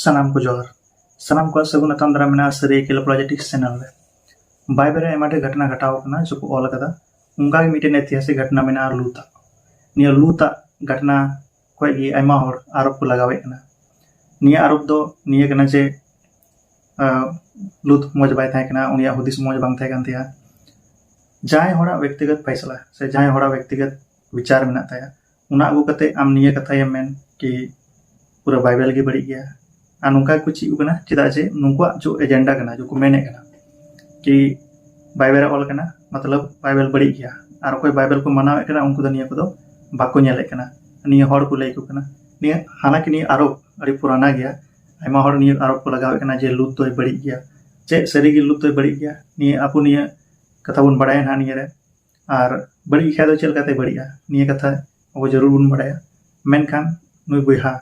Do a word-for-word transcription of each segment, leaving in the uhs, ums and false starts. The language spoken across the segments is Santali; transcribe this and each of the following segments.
ᱥᱟᱱᱟᱢ ᱠᱚ ᱡᱚᱦᱟᱨ᱾ ᱥᱟᱱᱟᱢ ᱠᱚᱣᱟᱜ ᱥᱟᱹᱜᱩᱱ ᱟᱛᱟᱝ ᱫᱟᱨᱟᱢ ᱢᱮᱱᱟᱜᱼᱟ ᱥᱟᱹᱨᱤᱭᱟᱹ ᱠᱮᱞ ᱯᱚᱞᱤᱴᱤᱠᱥ ᱪᱮᱱᱮᱞ ᱨᱮ᱾ ᱵᱟᱭᱵᱮᱞ ᱨᱮ ᱟᱭᱢᱟ ᱰᱷᱮᱨ ᱜᱷᱚᱴᱚᱱᱟ ᱜᱷᱚᱴᱟᱣ ᱟᱠᱟᱱᱟ, ᱡᱚᱠᱚ ᱚᱞ ᱟᱠᱟᱫᱟ᱾ ᱚᱱᱠᱟ ᱜᱮ ᱢᱤᱫᱴᱮᱱ ᱤᱛᱤᱦᱟᱥᱤᱠ ᱜᱷᱚᱴᱚᱱᱟ ᱢᱮᱱᱟᱜᱼᱟ ᱞᱩᱛ ᱟᱜ᱾ ᱱᱤᱭᱟᱹ ᱞᱩᱛ ᱟᱜ ᱜᱷᱚᱴᱚᱱᱟ ᱠᱷᱚᱱ ᱜᱮ ᱟᱭᱢᱟ ᱦᱚᱲ ᱟᱨᱳᱯ ᱠᱚ ᱞᱟᱜᱟᱣᱮᱫ ᱠᱟᱱᱟ᱾ ᱱᱤᱭᱟᱹ ᱟᱨᱳᱯ ᱫᱚ ᱱᱤᱭᱟᱹ ᱠᱟᱱᱟ ᱡᱮ, ᱟᱸ, ᱞᱩᱛ ᱢᱚᱡᱽ ᱵᱟᱭ ᱛᱟᱦᱮᱸ ᱠᱟᱱᱟ, ᱩᱱᱤᱭᱟᱜ ᱦᱩᱫᱤᱥ ᱢᱚᱡᱽ ᱵᱟᱝ ᱛᱟᱦᱮᱸ ᱠᱟᱱ ᱛᱟᱭᱟ᱾ ᱡᱟᱦᱟᱸᱭ ᱦᱚᱲᱟᱜ ᱵᱮᱠᱛᱤᱜᱚᱛ ᱯᱷᱟᱭᱥᱟᱞᱟ ᱥᱮ ᱡᱟᱦᱟᱸᱭ ᱦᱚᱲᱟᱜ ᱵᱮᱠᱛᱤᱜᱚᱛ ᱵᱤᱪᱟᱨ ᱢᱮᱱᱟᱜ ᱛᱟᱭᱟ, ᱚᱱᱟ ᱟᱹᱜᱩ ᱠᱟᱛᱮ ᱟᱢ ᱱᱤᱭᱟᱹ ᱠᱟᱛᱷᱟᱭᱮᱢ ᱢᱮᱱ ᱠᱤ ᱯᱩᱨᱟᱹ ᱵᱟᱭᱵᱮᱞ ᱜᱮ ᱵᱟᱹᱲᱤᱡ ᱜᱮᱭᱟ, ᱟᱨ ᱱᱚᱝᱠᱟ ᱜᱮᱠᱚ ᱪᱮᱫ ᱠᱟᱱᱟ, ᱪᱮᱫᱟᱜ ᱡᱮ ᱱᱩᱠᱩᱣᱟᱜ ᱡᱚ ᱮᱡᱮᱱᱰᱟ ᱠᱟᱱᱟ, ᱡᱚ ᱠᱚ ᱢᱮᱱᱮᱫ ᱠᱟᱱᱟ ᱠᱤ ᱵᱟᱭᱵᱮᱞ ᱨᱮ ᱚᱞ ᱠᱟᱱᱟ, ᱢᱚᱛᱞᱚᱵ ᱵᱟᱭᱵᱮᱞ ᱵᱟᱹᱲᱤᱡ ᱜᱮᱭᱟ᱾ ᱟᱨ ᱚᱠᱚᱭ ᱵᱟᱭᱵᱮᱞ ᱠᱚ ᱢᱟᱱᱟᱣᱮᱫ ᱠᱟᱱᱟ, ᱩᱱᱠᱩ ᱫᱚ ᱱᱤᱭᱟᱹ ᱠᱚᱫᱚ ᱵᱟᱠᱚ ᱧᱮᱞᱮᱫ ᱠᱟᱱᱟ᱾ ᱱᱤᱭᱟᱹ ᱦᱚᱲ ᱠᱚ ᱞᱟᱹᱭ ᱟᱠᱚ ᱠᱟᱱᱟ, ᱱᱤᱭᱟᱹ ᱦᱟᱞᱟᱝᱠᱤ ᱱᱤᱭᱟᱹ ᱟᱨᱳᱯ ᱟᱹᱰᱤ ᱯᱩᱨᱟᱱᱟ ᱜᱮᱭᱟ᱾ ᱟᱭᱢᱟ ᱦᱚᱲ ᱱᱤᱭᱟᱹ ᱟᱨᱳᱯ ᱠᱚ ᱞᱟᱜᱟᱣᱮᱫ ᱠᱟᱱᱟ ᱡᱮ ᱞᱩᱛ ᱫᱚᱭ ᱵᱟᱹᱲᱤᱡ ᱜᱮᱭᱟ᱾ ᱪᱮᱫ ᱥᱟᱹᱨᱤ ᱜᱮ ᱞᱩᱛ ᱫᱚᱭ ᱵᱟᱹᱲᱤᱡ ᱜᱮᱭᱟ? ᱱᱤᱭᱟᱹ ᱟᱵᱚ ᱱᱤᱭᱟᱹ ᱠᱟᱛᱷᱟ ᱵᱚᱱ ᱵᱟᱲᱟᱭᱟ ᱱᱟᱦᱟᱜ ᱱᱤᱭᱟᱹ ᱨᱮ᱾ ᱟᱨ ᱵᱟᱹᱲᱤᱡ ᱜᱮ ᱠᱷᱟᱡ ᱫᱚ ᱪᱮᱫ ᱞᱮᱠᱟᱛᱮ ᱵᱟᱹᱲᱤᱡᱼᱟ? ᱱᱤᱭᱟᱹ ᱠᱟᱛᱷᱟ ᱟᱵᱚ ᱡᱟᱹᱨᱩᱲ ᱵᱚᱱ ᱵᱟᱲᱟᱭᱟ᱾ ᱢᱮᱱᱠᱷᱟᱱ ᱱᱩᱭ ᱵᱚᱭᱦᱟ,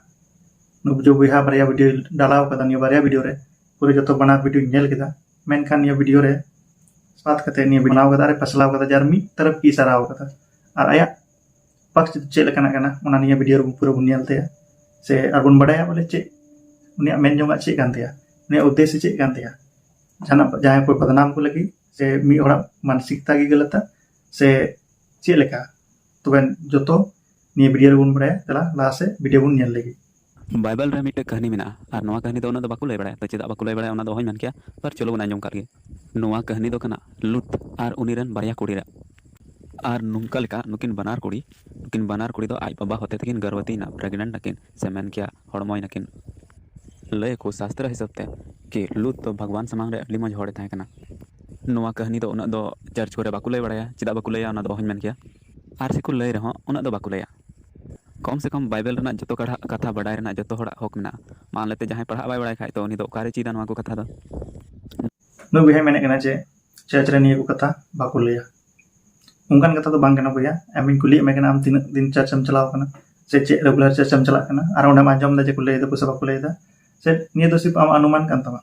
ᱱᱩᱭ ᱡᱚ ᱵᱚᱭᱦᱟ ᱵᱟᱨᱭᱟ ᱵᱷᱤᱰᱤᱭᱳ ᱰᱟᱞᱟᱣ ᱠᱟᱫᱟ, ᱱᱤᱭᱟᱹ ᱵᱟᱨᱭᱟ ᱵᱷᱤᱰᱤᱭᱳ ᱨᱮ ᱯᱩᱨᱟᱹ ᱡᱚᱛᱚ ᱵᱟᱱᱟᱨ ᱵᱷᱤᱰᱤᱭᱳᱧ ᱧᱮᱞ ᱠᱮᱫᱟ᱾ ᱢᱮᱱᱠᱷᱟᱱ ᱱᱤᱭᱟᱹ ᱵᱷᱤᱰᱤᱭᱳ ᱨᱮ ᱥᱟᱛ ᱠᱟᱛᱮ ᱱᱤᱭᱟᱹ ᱵᱮᱱᱟᱣ ᱠᱟᱫᱟ ᱟᱨ ᱯᱟᱥᱞᱟᱣ ᱠᱟᱫᱟ, ᱡᱟᱨ ᱢᱤᱫ ᱛᱚᱨᱚᱯ ᱜᱮ ᱤᱥᱟᱨᱟᱣ ᱠᱟᱫᱟ᱾ ᱟᱨ ᱟᱭᱟᱜ ᱯᱟᱠᱥ ᱪᱮᱫ ᱞᱮᱠᱟᱱᱟᱜ ᱠᱟᱱᱟ, ᱚᱱᱟ ᱱᱤᱭᱟᱹ ᱵᱷᱤᱰᱤᱭᱳ ᱨᱮ ᱯᱩᱨᱟᱹ ᱵᱚᱱ ᱧᱮᱞ ᱛᱟᱭᱟ᱾ ᱥᱮ ᱟᱨ ᱵᱚᱱ ᱵᱟᱰᱟᱭᱟ ᱵᱚᱞᱮ ᱪᱮᱫ ᱩᱱᱤᱭᱟᱜ ᱢᱮᱱ ᱡᱚᱝᱟᱜ ᱪᱮᱫ ᱠᱟᱱ ᱛᱟᱭᱟ, ᱩᱱᱤᱭᱟᱜ ᱩᱫᱽᱫᱮᱥᱥᱚ ᱪᱮᱫ ᱠᱟᱱ ᱛᱟᱭᱟ᱾ ᱡᱟᱦᱟᱱᱟᱜ, ᱡᱟᱦᱟᱸᱭ ᱠᱚ ᱵᱚᱫᱱᱟᱢ ᱠᱚ ᱞᱟᱹᱜᱤᱫ ᱥᱮ ᱢᱤᱫ ᱦᱚᱲᱟᱜ ᱢᱟᱱᱥᱤᱠᱛᱟ ᱜᱮ ᱜᱟᱞᱟᱛᱟ ᱥᱮ ᱪᱮᱫ ᱞᱮᱠᱟ? ᱛᱚᱵᱮ ᱡᱚᱛᱚ ᱱᱤᱭᱟᱹ ᱵᱷᱤᱰᱤᱭᱳ ᱨᱮᱵᱚᱱ ᱵᱟᱲᱟᱭᱟ᱾ ᱪᱟᱞᱟ ᱞᱟᱦᱟ ᱥᱮᱫ ᱵᱷᱤᱰᱤᱭᱳ ᱵᱚᱱ ᱧᱮᱞ ᱞᱮᱜᱮ᱾ ᱵᱟᱭᱵᱮᱞ ᱨᱮ ᱢᱤᱫᱴᱮᱡ ᱠᱟᱹᱦᱱᱤ ᱢᱮᱱᱟᱜᱼᱟ, ᱟᱨ ᱱᱚᱣᱟ ᱠᱟᱹᱦᱱᱤ ᱫᱚ ᱩᱱᱟᱹᱜ ᱫᱚ ᱵᱟᱠᱚ ᱞᱟᱹᱭ ᱵᱟᱲᱟᱭᱟ᱾ ᱛᱚ ᱪᱮᱫᱟᱜ ᱵᱟᱠᱚ ᱞᱟᱹᱭ ᱵᱟᱲᱟᱭᱟ, ᱚᱱᱟ ᱫᱚ ᱚᱦᱚᱧ ᱢᱮᱱ ᱠᱮᱭᱟ, ᱯᱟᱨ ᱪᱚᱞᱚ ᱵᱚᱱ ᱟᱸᱡᱚᱢ ᱠᱟᱜ ᱜᱮ᱾ ᱱᱚᱣᱟ ᱠᱟᱹᱦᱱᱤ ᱫᱚ ᱠᱟᱱᱟ ᱞᱩᱛ ᱟᱨ ᱩᱱᱤ ᱨᱮᱱ ᱵᱟᱨᱭᱟ ᱠᱩᱲᱤ ᱨᱟᱜ᱾ ᱟᱨ ᱱᱚᱝᱠᱟ ᱞᱮᱠᱟ ᱱᱩᱠᱤᱱ ᱵᱟᱱᱟᱨ ᱠᱩᱲᱤ, ᱱᱩᱠᱤᱱ ᱵᱟᱱᱟᱨ ᱠᱩᱲᱤ ᱫᱚ ᱟᱡ ᱵᱟᱵᱟ ᱦᱚᱛᱮ ᱛᱮᱠᱤᱱ ᱜᱚᱨᱵᱷᱚᱛᱤᱭᱮᱱᱟ, ᱯᱨᱮᱜᱱᱮᱱᱴ ᱱᱟᱠᱤᱱ, ᱥᱮ ᱢᱮᱱ ᱠᱮᱭᱟ ᱦᱚᱲᱢᱚᱭ ᱱᱟᱠᱤᱱ᱾ ᱞᱟᱹᱭ ᱟᱠᱚ ᱥᱟᱥᱛᱨᱚ ᱦᱤᱥᱟᱹᱵ ᱛᱮ ᱠᱤ ᱞᱩᱛ ᱫᱚ ᱵᱷᱟᱜᱽᱣᱟᱱ ᱥᱟᱢᱟᱝ ᱨᱮ ᱟᱹᱰᱤ ᱢᱚᱡᱽ ᱦᱚᱲᱮ ᱛᱟᱦᱮᱸ ᱠᱟᱱᱟ᱾ ᱱᱚᱣᱟ ᱠᱟᱹᱦᱱᱤ ᱫᱚ ᱩᱱᱟᱹᱜ ᱫᱚ ᱪᱟᱨᱪ ᱠᱚᱨᱮ ᱵᱟᱠᱚ ᱞᱟᱹᱭ ᱵᱟᱲᱟᱭᱟ᱾ ᱪᱮᱫᱟᱜ ᱵᱟᱠᱚ ᱞᱟᱹᱭᱟ, ᱚᱱᱟ ᱫᱚ ᱚᱦᱚᱧ ᱢᱮᱱ ᱠᱮᱭᱟ᱾ ᱟᱨ ᱥᱮᱠᱚ ᱞᱟᱹᱭ ᱨᱮᱦᱚᱸ ᱩᱱᱟᱹᱜ ᱫᱚ ᱵᱟᱠᱚ ᱞᱟᱹᱭᱟ᱾ ᱠᱚᱢ ᱥᱮ ᱠᱚᱢ ᱵᱟᱭᱵᱮᱞ ᱨᱮᱱᱟᱜ ᱡᱚᱛᱚ ᱠᱟᱲᱦᱟ-, ᱠᱟᱛᱷᱟ ᱵᱟᱰᱟᱭ ᱨᱮᱱᱟᱜ ᱡᱚᱛᱚ ᱦᱚᱲᱟᱜ ᱦᱚᱠ ᱢᱮᱱᱟᱜᱼᱟ᱾ ᱢᱟᱱ ᱞᱮᱛᱮ ᱡᱟᱦᱟᱸᱭ ᱯᱟᱲᱦᱟᱜ ᱵᱟᱭ ᱵᱟᱲᱟᱭ ᱠᱷᱟᱡ, ᱛᱚ ᱩᱱᱤ ᱫᱚ ᱚᱠᱟᱨᱮ ᱪᱮᱫᱟ ᱱᱚᱣᱟ ᱠᱚ ᱠᱟᱛᱷᱟ ᱫᱚ? ᱱᱩᱭ ᱵᱚᱭᱦᱟᱭ ᱢᱮᱱᱮᱫ ᱠᱟᱱᱟ ᱡᱮ ᱪᱟᱨᱪ ᱨᱮ ᱱᱤᱭᱟᱹ ᱠᱚ ᱠᱟᱛᱷᱟ ᱵᱟᱠᱚ ᱞᱟᱹᱭᱟ᱾ ᱚᱱᱠᱟᱱ ᱠᱟᱛᱷᱟ ᱫᱚ ᱵᱟᱝ ᱠᱟᱱᱟ ᱵᱚᱭᱦᱟ᱾ ᱟᱢᱤᱧ ᱠᱩᱞᱤᱭᱮᱫ ᱢᱮ ᱠᱟᱱᱟ, ᱟᱢ ᱛᱤᱱᱟᱹᱜ ᱫᱤᱱ ᱪᱟᱨᱪ ᱮᱢ ᱪᱟᱞᱟᱣ ᱠᱟᱱᱟ ᱥᱮ ᱪᱮᱫ ᱨᱮᱜᱩᱞᱟᱨ ᱪᱟᱨᱪ ᱮᱢ ᱪᱟᱞᱟᱜ ᱠᱟᱱᱟ, ᱟᱨ ᱚᱸᱰᱮᱢ ᱟᱸᱡᱚᱢ ᱮᱫᱟ ᱡᱮ ᱠᱚ ᱞᱟᱹᱭ ᱫᱟᱠᱚ ᱥᱮ ᱵᱟᱠᱚ ᱞᱟᱹᱭ ᱮᱫᱟ, ᱥᱮ ᱱᱤᱭᱟᱹ ᱫᱚ ᱥᱤᱨᱯ ᱟᱢᱟᱜ ᱚᱱᱩᱢᱟᱱ ᱠᱟᱱ ᱛᱟᱢᱟ᱾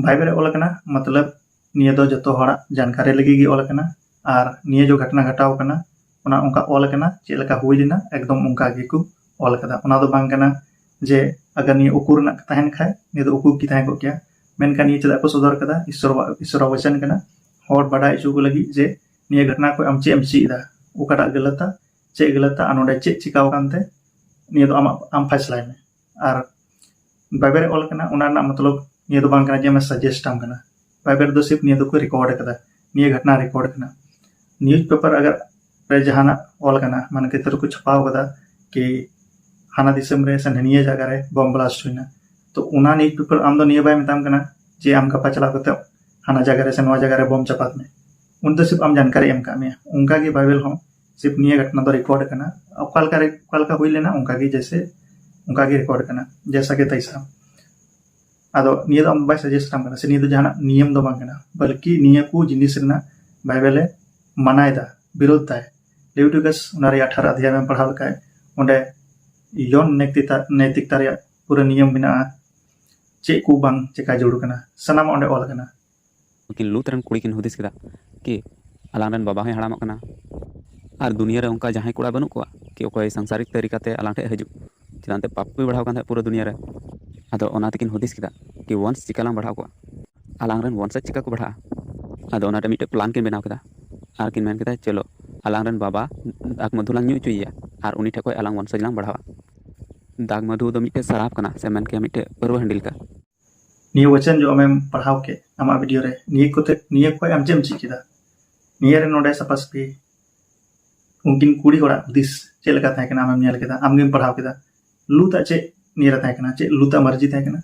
ᱵᱟᱭᱵᱮᱞ ᱨᱮ ᱚᱞ ᱟᱠᱟᱱᱟ, ᱢᱚᱛᱞᱚᱵ ᱱᱤᱭᱟᱹ ᱫᱚ ᱡᱚᱛᱚ ᱦᱚᱲᱟᱜ ᱡᱟᱱᱠᱟᱨᱤ ᱞᱟᱹᱜᱤᱫ ᱜᱮ ᱚᱞ ᱟᱠᱟᱱᱟ᱾ ᱟᱨ ᱱᱤᱭᱟᱹ ᱡᱚ ᱜᱷᱚᱴᱚᱱᱟ ᱜᱷᱚᱴᱟᱣ ᱟᱠᱟᱱᱟ, ᱚᱱᱟ ᱚᱱᱠᱟ ᱚᱞ ᱟᱠᱟᱱᱟ, ᱪᱮᱫ ᱞᱮᱠᱟ ᱦᱩᱭ ᱞᱮᱱᱟ, ᱮᱠᱫᱚᱢ ᱚᱱᱠᱟ ᱜᱮᱠᱚ ᱚᱞ ᱟᱠᱟᱫᱟ᱾ ᱚᱱᱟ ᱫᱚ ᱵᱟᱝ ᱠᱟᱱᱟ ᱡᱮ ᱟᱜᱟᱨ ᱱᱤᱭᱟᱹ ᱩᱠᱩ ᱨᱮᱱᱟᱜ ᱛᱟᱦᱮᱱ ᱠᱷᱟᱡ, ᱱᱤᱭᱟᱹ ᱫᱚ ᱩᱠᱩ ᱜᱮ ᱛᱟᱦᱮᱸ ᱠᱚᱜ ᱠᱮᱭᱟ᱾ ᱢᱮᱱᱠᱷᱟᱱ ᱱᱤᱭᱟᱹ ᱪᱮᱫᱟᱜ ᱠᱚ ᱥᱚᱫᱚᱨ ᱠᱟᱫᱟ? ᱤᱥᱚᱨ ᱤᱥᱚᱨᱟᱜ ᱵᱚᱪᱚᱱ ᱠᱟᱱᱟ᱾ ᱦᱚᱲ ᱵᱟᱰᱟᱭ ᱦᱚᱪᱚ ᱠᱚ ᱞᱟᱹᱜᱤᱫ ᱡᱮ ᱱᱤᱭᱟᱹ ᱜᱷᱚᱴᱚᱱᱟ ᱠᱷᱚᱱ ᱟᱢ ᱪᱮᱫ ᱮᱢ ᱪᱮᱫ ᱮᱫᱟ, ᱚᱠᱟᱴᱟᱜ ᱜᱟᱞᱟᱛᱟ, ᱪᱮᱫ ᱜᱟᱞᱟᱛᱟ, ᱟᱨ ᱱᱚᱰᱮ ᱪᱮᱫ ᱪᱤᱠᱟᱣ ᱟᱠᱟᱱ ᱛᱮ, ᱱᱤᱭᱟᱹ ᱫᱚ ᱟᱢᱟᱜ, ᱟᱢ ᱯᱷᱟᱭᱥᱞᱟᱭ ᱢᱮ᱾ ᱟᱨ ᱵᱟᱭᱵᱮᱞ ᱨᱮ ᱚᱞ ᱠᱟᱱᱟ, ᱚᱱᱟ ᱨᱮᱱᱟᱜ ᱢᱚᱛᱞᱚᱵ ᱱᱤᱭᱟᱹ ᱫᱚ ᱵᱟᱝ ᱠᱟᱱᱟ ᱡᱮ ᱟᱢᱮ ᱥᱟᱡᱮᱥᱴ ᱟᱢ ᱠᱟᱱᱟ᱾ ᱵᱟᱭᱵᱮᱞ ᱨᱮᱫᱚ ᱥᱤᱨᱯ ᱱᱤᱭᱟᱹ ᱫᱚᱠᱚ ᱨᱮᱠᱚᱨᱰ ᱠᱟᱫᱟ, ᱱᱤᱭᱟᱹ ᱜᱷᱚᱴᱚᱱᱟ ᱨᱮᱠᱚᱨᱰ ᱠᱟᱱᱟ᱾ ᱱᱤᱭᱩᱡᱽ ᱯᱮᱯᱟᱨ ᱟᱜᱟᱨ ᱨᱮ ᱡᱟᱦᱟᱱᱟᱜ ᱚᱞ ᱠᱟᱱᱟ, ᱢᱟᱱᱮ ᱠᱤᱛᱟᱹ ᱨᱮᱠᱚ ᱪᱷᱟᱯᱟᱣ ᱠᱟᱫᱟ ᱠᱤ ᱦᱟᱱᱟ ᱫᱤᱥᱚᱢ ᱨᱮ ᱥᱮ ᱱᱤᱭᱟᱹ ᱡᱟᱭᱜᱟ ᱨᱮ ᱵᱚᱢ ᱵᱞᱟᱥᱴ ᱦᱩᱭᱱᱟ, ᱛᱚ ᱚᱱᱟ ᱱᱤᱭᱩᱡᱽ ᱯᱮᱯᱟᱨ ᱟᱢ ᱫᱚ ᱱᱤᱭᱟᱹ ᱵᱟᱭ ᱢᱮᱛᱟᱢ ᱠᱟᱱᱟ ᱡᱮ ᱟᱢ ᱜᱟᱯᱟ ᱪᱟᱞᱟᱣ ᱠᱟᱛᱮ ᱦᱟᱱᱟ ᱡᱟᱭᱜᱟ ᱨᱮ ᱥᱮ ᱱᱚᱣᱟ ᱡᱟᱭᱜᱟ ᱨᱮ ᱵᱚᱢ ᱪᱟᱯᱟᱫ ᱢᱮ᱾ ᱩᱱᱤ ᱫᱚ ᱥᱤᱨᱯ ᱟᱢ ᱡᱟᱱᱠᱟᱨᱤ ᱮᱢ ᱠᱟᱜ ᱢᱮᱭᱟ᱾ ᱚᱱᱠᱟ ᱜᱮ ᱵᱟᱭᱵᱮᱞ ᱦᱚᱸ ᱥᱤᱨᱯ ᱱᱤᱭᱟᱹ ᱜᱷᱚᱴᱚᱱᱟ ᱫᱚ ᱨᱮᱠᱚᱨᱰ ᱠᱟᱱᱟ, ᱚᱠᱟ ᱞᱮᱠᱟ ᱨᱮ, ᱚᱠᱟ ᱞᱮᱠᱟ ᱦᱩᱭ ᱞᱮᱱᱟ ᱚᱱᱠᱟ ᱜᱮ ᱡᱮᱭᱥᱮ, ᱚᱱᱠᱟ ᱜᱮ ᱨᱮᱠᱚᱨᱰ ᱠᱟᱱᱟ ᱡᱮᱭᱥᱟ ᱠᱤ ᱛᱟᱭᱥᱟ᱾ ᱟᱫᱚ ᱱᱤᱭᱟᱹ ᱫᱚ ᱟᱢ ᱵᱟᱭ ᱥᱟᱡᱮᱥᱴ ᱟᱢ ᱠᱟᱱᱟ, ᱥᱮ ᱱᱤᱭᱟᱹ ᱫᱚ ᱡᱟᱦᱟᱱᱟᱜ ᱱᱤᱭᱚᱢ ᱫᱚ ᱵᱟᱝ ᱠᱟᱱᱟ, ᱵᱚᱞᱠᱤ ᱱᱤᱭᱟᱹ ᱠᱚ ᱡᱤᱱᱤᱥ ᱨᱮᱱᱟᱜ ᱵᱟᱭᱵᱮᱞᱮ ᱢᱟᱱᱟᱭᱮᱫᱟ, ᱵᱤᱨᱳᱫᱷ ᱫᱟᱭ᱾ ᱞᱮᱵᱤᱴᱤᱠᱟᱥ ᱚᱱᱟ ᱨᱮᱭᱟᱜ ᱟᱴᱷᱟᱨᱚ ᱚᱫᱷᱭᱟᱭ ᱮᱢ ᱯᱟᱲᱦᱟᱣ ᱞᱮᱠᱷᱟᱡ, ᱚᱸᱰᱮ ᱭᱚᱱ ᱱᱮᱛᱤᱠᱟ, ᱱᱮᱛᱤᱠᱛᱟ ᱨᱮᱭᱟᱜ ᱯᱩᱨᱟᱹ ᱱᱤᱭᱚᱢ ᱢᱮᱱᱟᱜᱼᱟ, ᱪᱮᱫ ᱠᱚ ᱵᱟᱝ ᱪᱮᱠᱟ ᱡᱟᱹᱨᱩᱲ ᱠᱟᱱᱟ, ᱥᱟᱱᱟᱢᱟᱜ ᱚᱸᱰᱮ ᱚᱞ ᱠᱟᱱᱟ᱾ ᱩᱱᱠᱤᱱ ᱞᱩᱛ ᱨᱮᱱ ᱠᱩᱲᱤ ᱠᱤᱱ ᱦᱩᱫᱤᱥ ᱠᱮᱫᱟ ᱠᱤ ᱟᱞᱟᱝ ᱨᱮᱱ ᱵᱟᱵᱟ ᱦᱚᱸᱭ ᱦᱟᱲᱟᱢᱚᱜ ᱠᱟᱱᱟ ᱟᱨ ᱫᱩᱱᱤᱭᱟᱹ ᱨᱮ ᱚᱱᱠᱟ ᱡᱟᱦᱟᱸᱭ ᱠᱚᱲᱟ ᱵᱟᱹᱱᱩᱜ ᱠᱚᱣᱟ ᱠᱤ ᱚᱠᱚᱭ ᱥᱟᱝᱥᱟᱨᱤᱠ ᱛᱟᱹᱨᱤᱠᱟᱛᱮ ᱟᱞᱟᱝ ᱴᱷᱮᱱ ᱦᱤᱡᱩᱜ, ᱪᱮᱫᱟᱜ ᱮᱱᱛᱮ ᱯᱟᱯ ᱠᱚᱭ ᱵᱟᱲᱦᱟᱣ ᱠᱟᱱ ᱛᱟᱦᱮᱸᱫ ᱯᱩᱨᱟᱹ ᱫᱩᱱᱤᱭᱟᱹ ᱨᱮ᱾ ᱟᱫᱚ ᱚᱱᱟ ᱛᱮᱠᱤᱱ ᱦᱩᱫᱤᱥ ᱠᱮᱫᱟ ᱠᱤ ᱣᱚᱱᱥ ᱪᱤᱠᱟ ᱞᱟᱝ ᱵᱟᱲᱦᱟᱣ ᱠᱚᱣᱟ, ᱟᱞᱟᱝ ᱨᱮᱱ ᱣᱚᱱᱥᱚᱡᱽ ᱪᱤᱠᱟ ᱠᱚ ᱵᱟᱲᱦᱟᱜᱼᱟ᱾ ᱟᱫᱚ ᱚᱱᱟᱛᱮ ᱢᱤᱫᱴᱮᱡ ᱯᱞᱟᱱ ᱠᱤᱱ ᱵᱮᱱᱟᱣ ᱠᱮᱫᱟ ᱟᱨ ᱠᱤᱱ ᱢᱮᱱ ᱠᱮᱫᱟ, ᱪᱚᱞᱚ ᱟᱞᱟᱝ ᱨᱮᱱ ᱵᱟᱵᱟ ᱫᱟᱜᱽ ᱢᱚᱫᱷᱩ ᱞᱟᱝ ᱧᱩ ᱦᱚᱪᱚᱭᱮᱭᱟ ᱟᱨ ᱩᱱᱤ ᱴᱷᱮᱱ ᱠᱷᱚᱱ ᱟᱞᱟᱝ ᱣᱚᱱᱥᱚᱡᱽ ᱞᱟᱝ ᱵᱟᱲᱦᱟᱣᱟ᱾ ᱫᱟᱜᱽ ᱢᱚᱫᱷᱩ ᱫᱚ ᱢᱤᱫᱴᱮᱡ ᱥᱟᱨᱟᱯ ᱠᱟᱱᱟ, ᱥᱮ ᱢᱮᱱ ᱠᱮᱭᱟ ᱢᱤᱫᱴᱮᱡ ᱯᱟᱹᱨᱣᱟᱹ ᱦᱟᱺᱰᱤ ᱞᱮᱠᱟ᱾ ᱱᱤᱭᱟᱹ ᱣᱟᱪᱚᱱ ᱡᱚ ᱟᱢᱮᱢ ᱯᱟᱲᱦᱟᱣ ᱠᱮᱫ ᱟᱢᱟᱜ ᱵᱷᱤᱰᱤᱭᱳ ᱨᱮ, ᱱᱤᱭᱟᱹ ᱠᱚᱛᱮ, ᱱᱤᱭᱟᱹ ᱠᱷᱚᱱ ᱟᱢ ᱪᱮᱫ ᱮᱢ ᱪᱮᱫ ᱠᱮᱫᱟ? ᱱᱤᱭᱟᱹ ᱨᱮ ᱱᱚᱰᱮ ᱥᱟᱯᱷᱟ ᱥᱟᱹᱯᱷᱤ ᱩᱱᱠᱤᱱ ᱠᱩᱲᱤ ᱦᱚᱲᱟᱜ ᱦᱩᱫᱤᱥ ᱪᱮᱫ ᱞᱮᱠᱟ ᱛᱟᱦᱮᱸ ᱠᱟᱱᱟ, ᱟᱢᱮᱢ ᱧᱮᱞ ᱠᱮᱫᱟ, ᱟᱢᱜᱮᱢ ᱯᱟᱲᱦᱟᱣ ᱠᱮᱫᱟ᱾ ᱞᱩᱛᱟᱜ ᱪᱮᱫ ᱱᱤᱭᱟᱹ ᱨᱮ ᱛᱟᱦᱮᱸ ᱠᱟᱱᱟ? ᱪᱮᱫ ᱞᱩᱛᱟᱜ ᱢᱟᱨᱡᱤ ᱛᱟᱦᱮᱸ ᱠᱟᱱᱟ?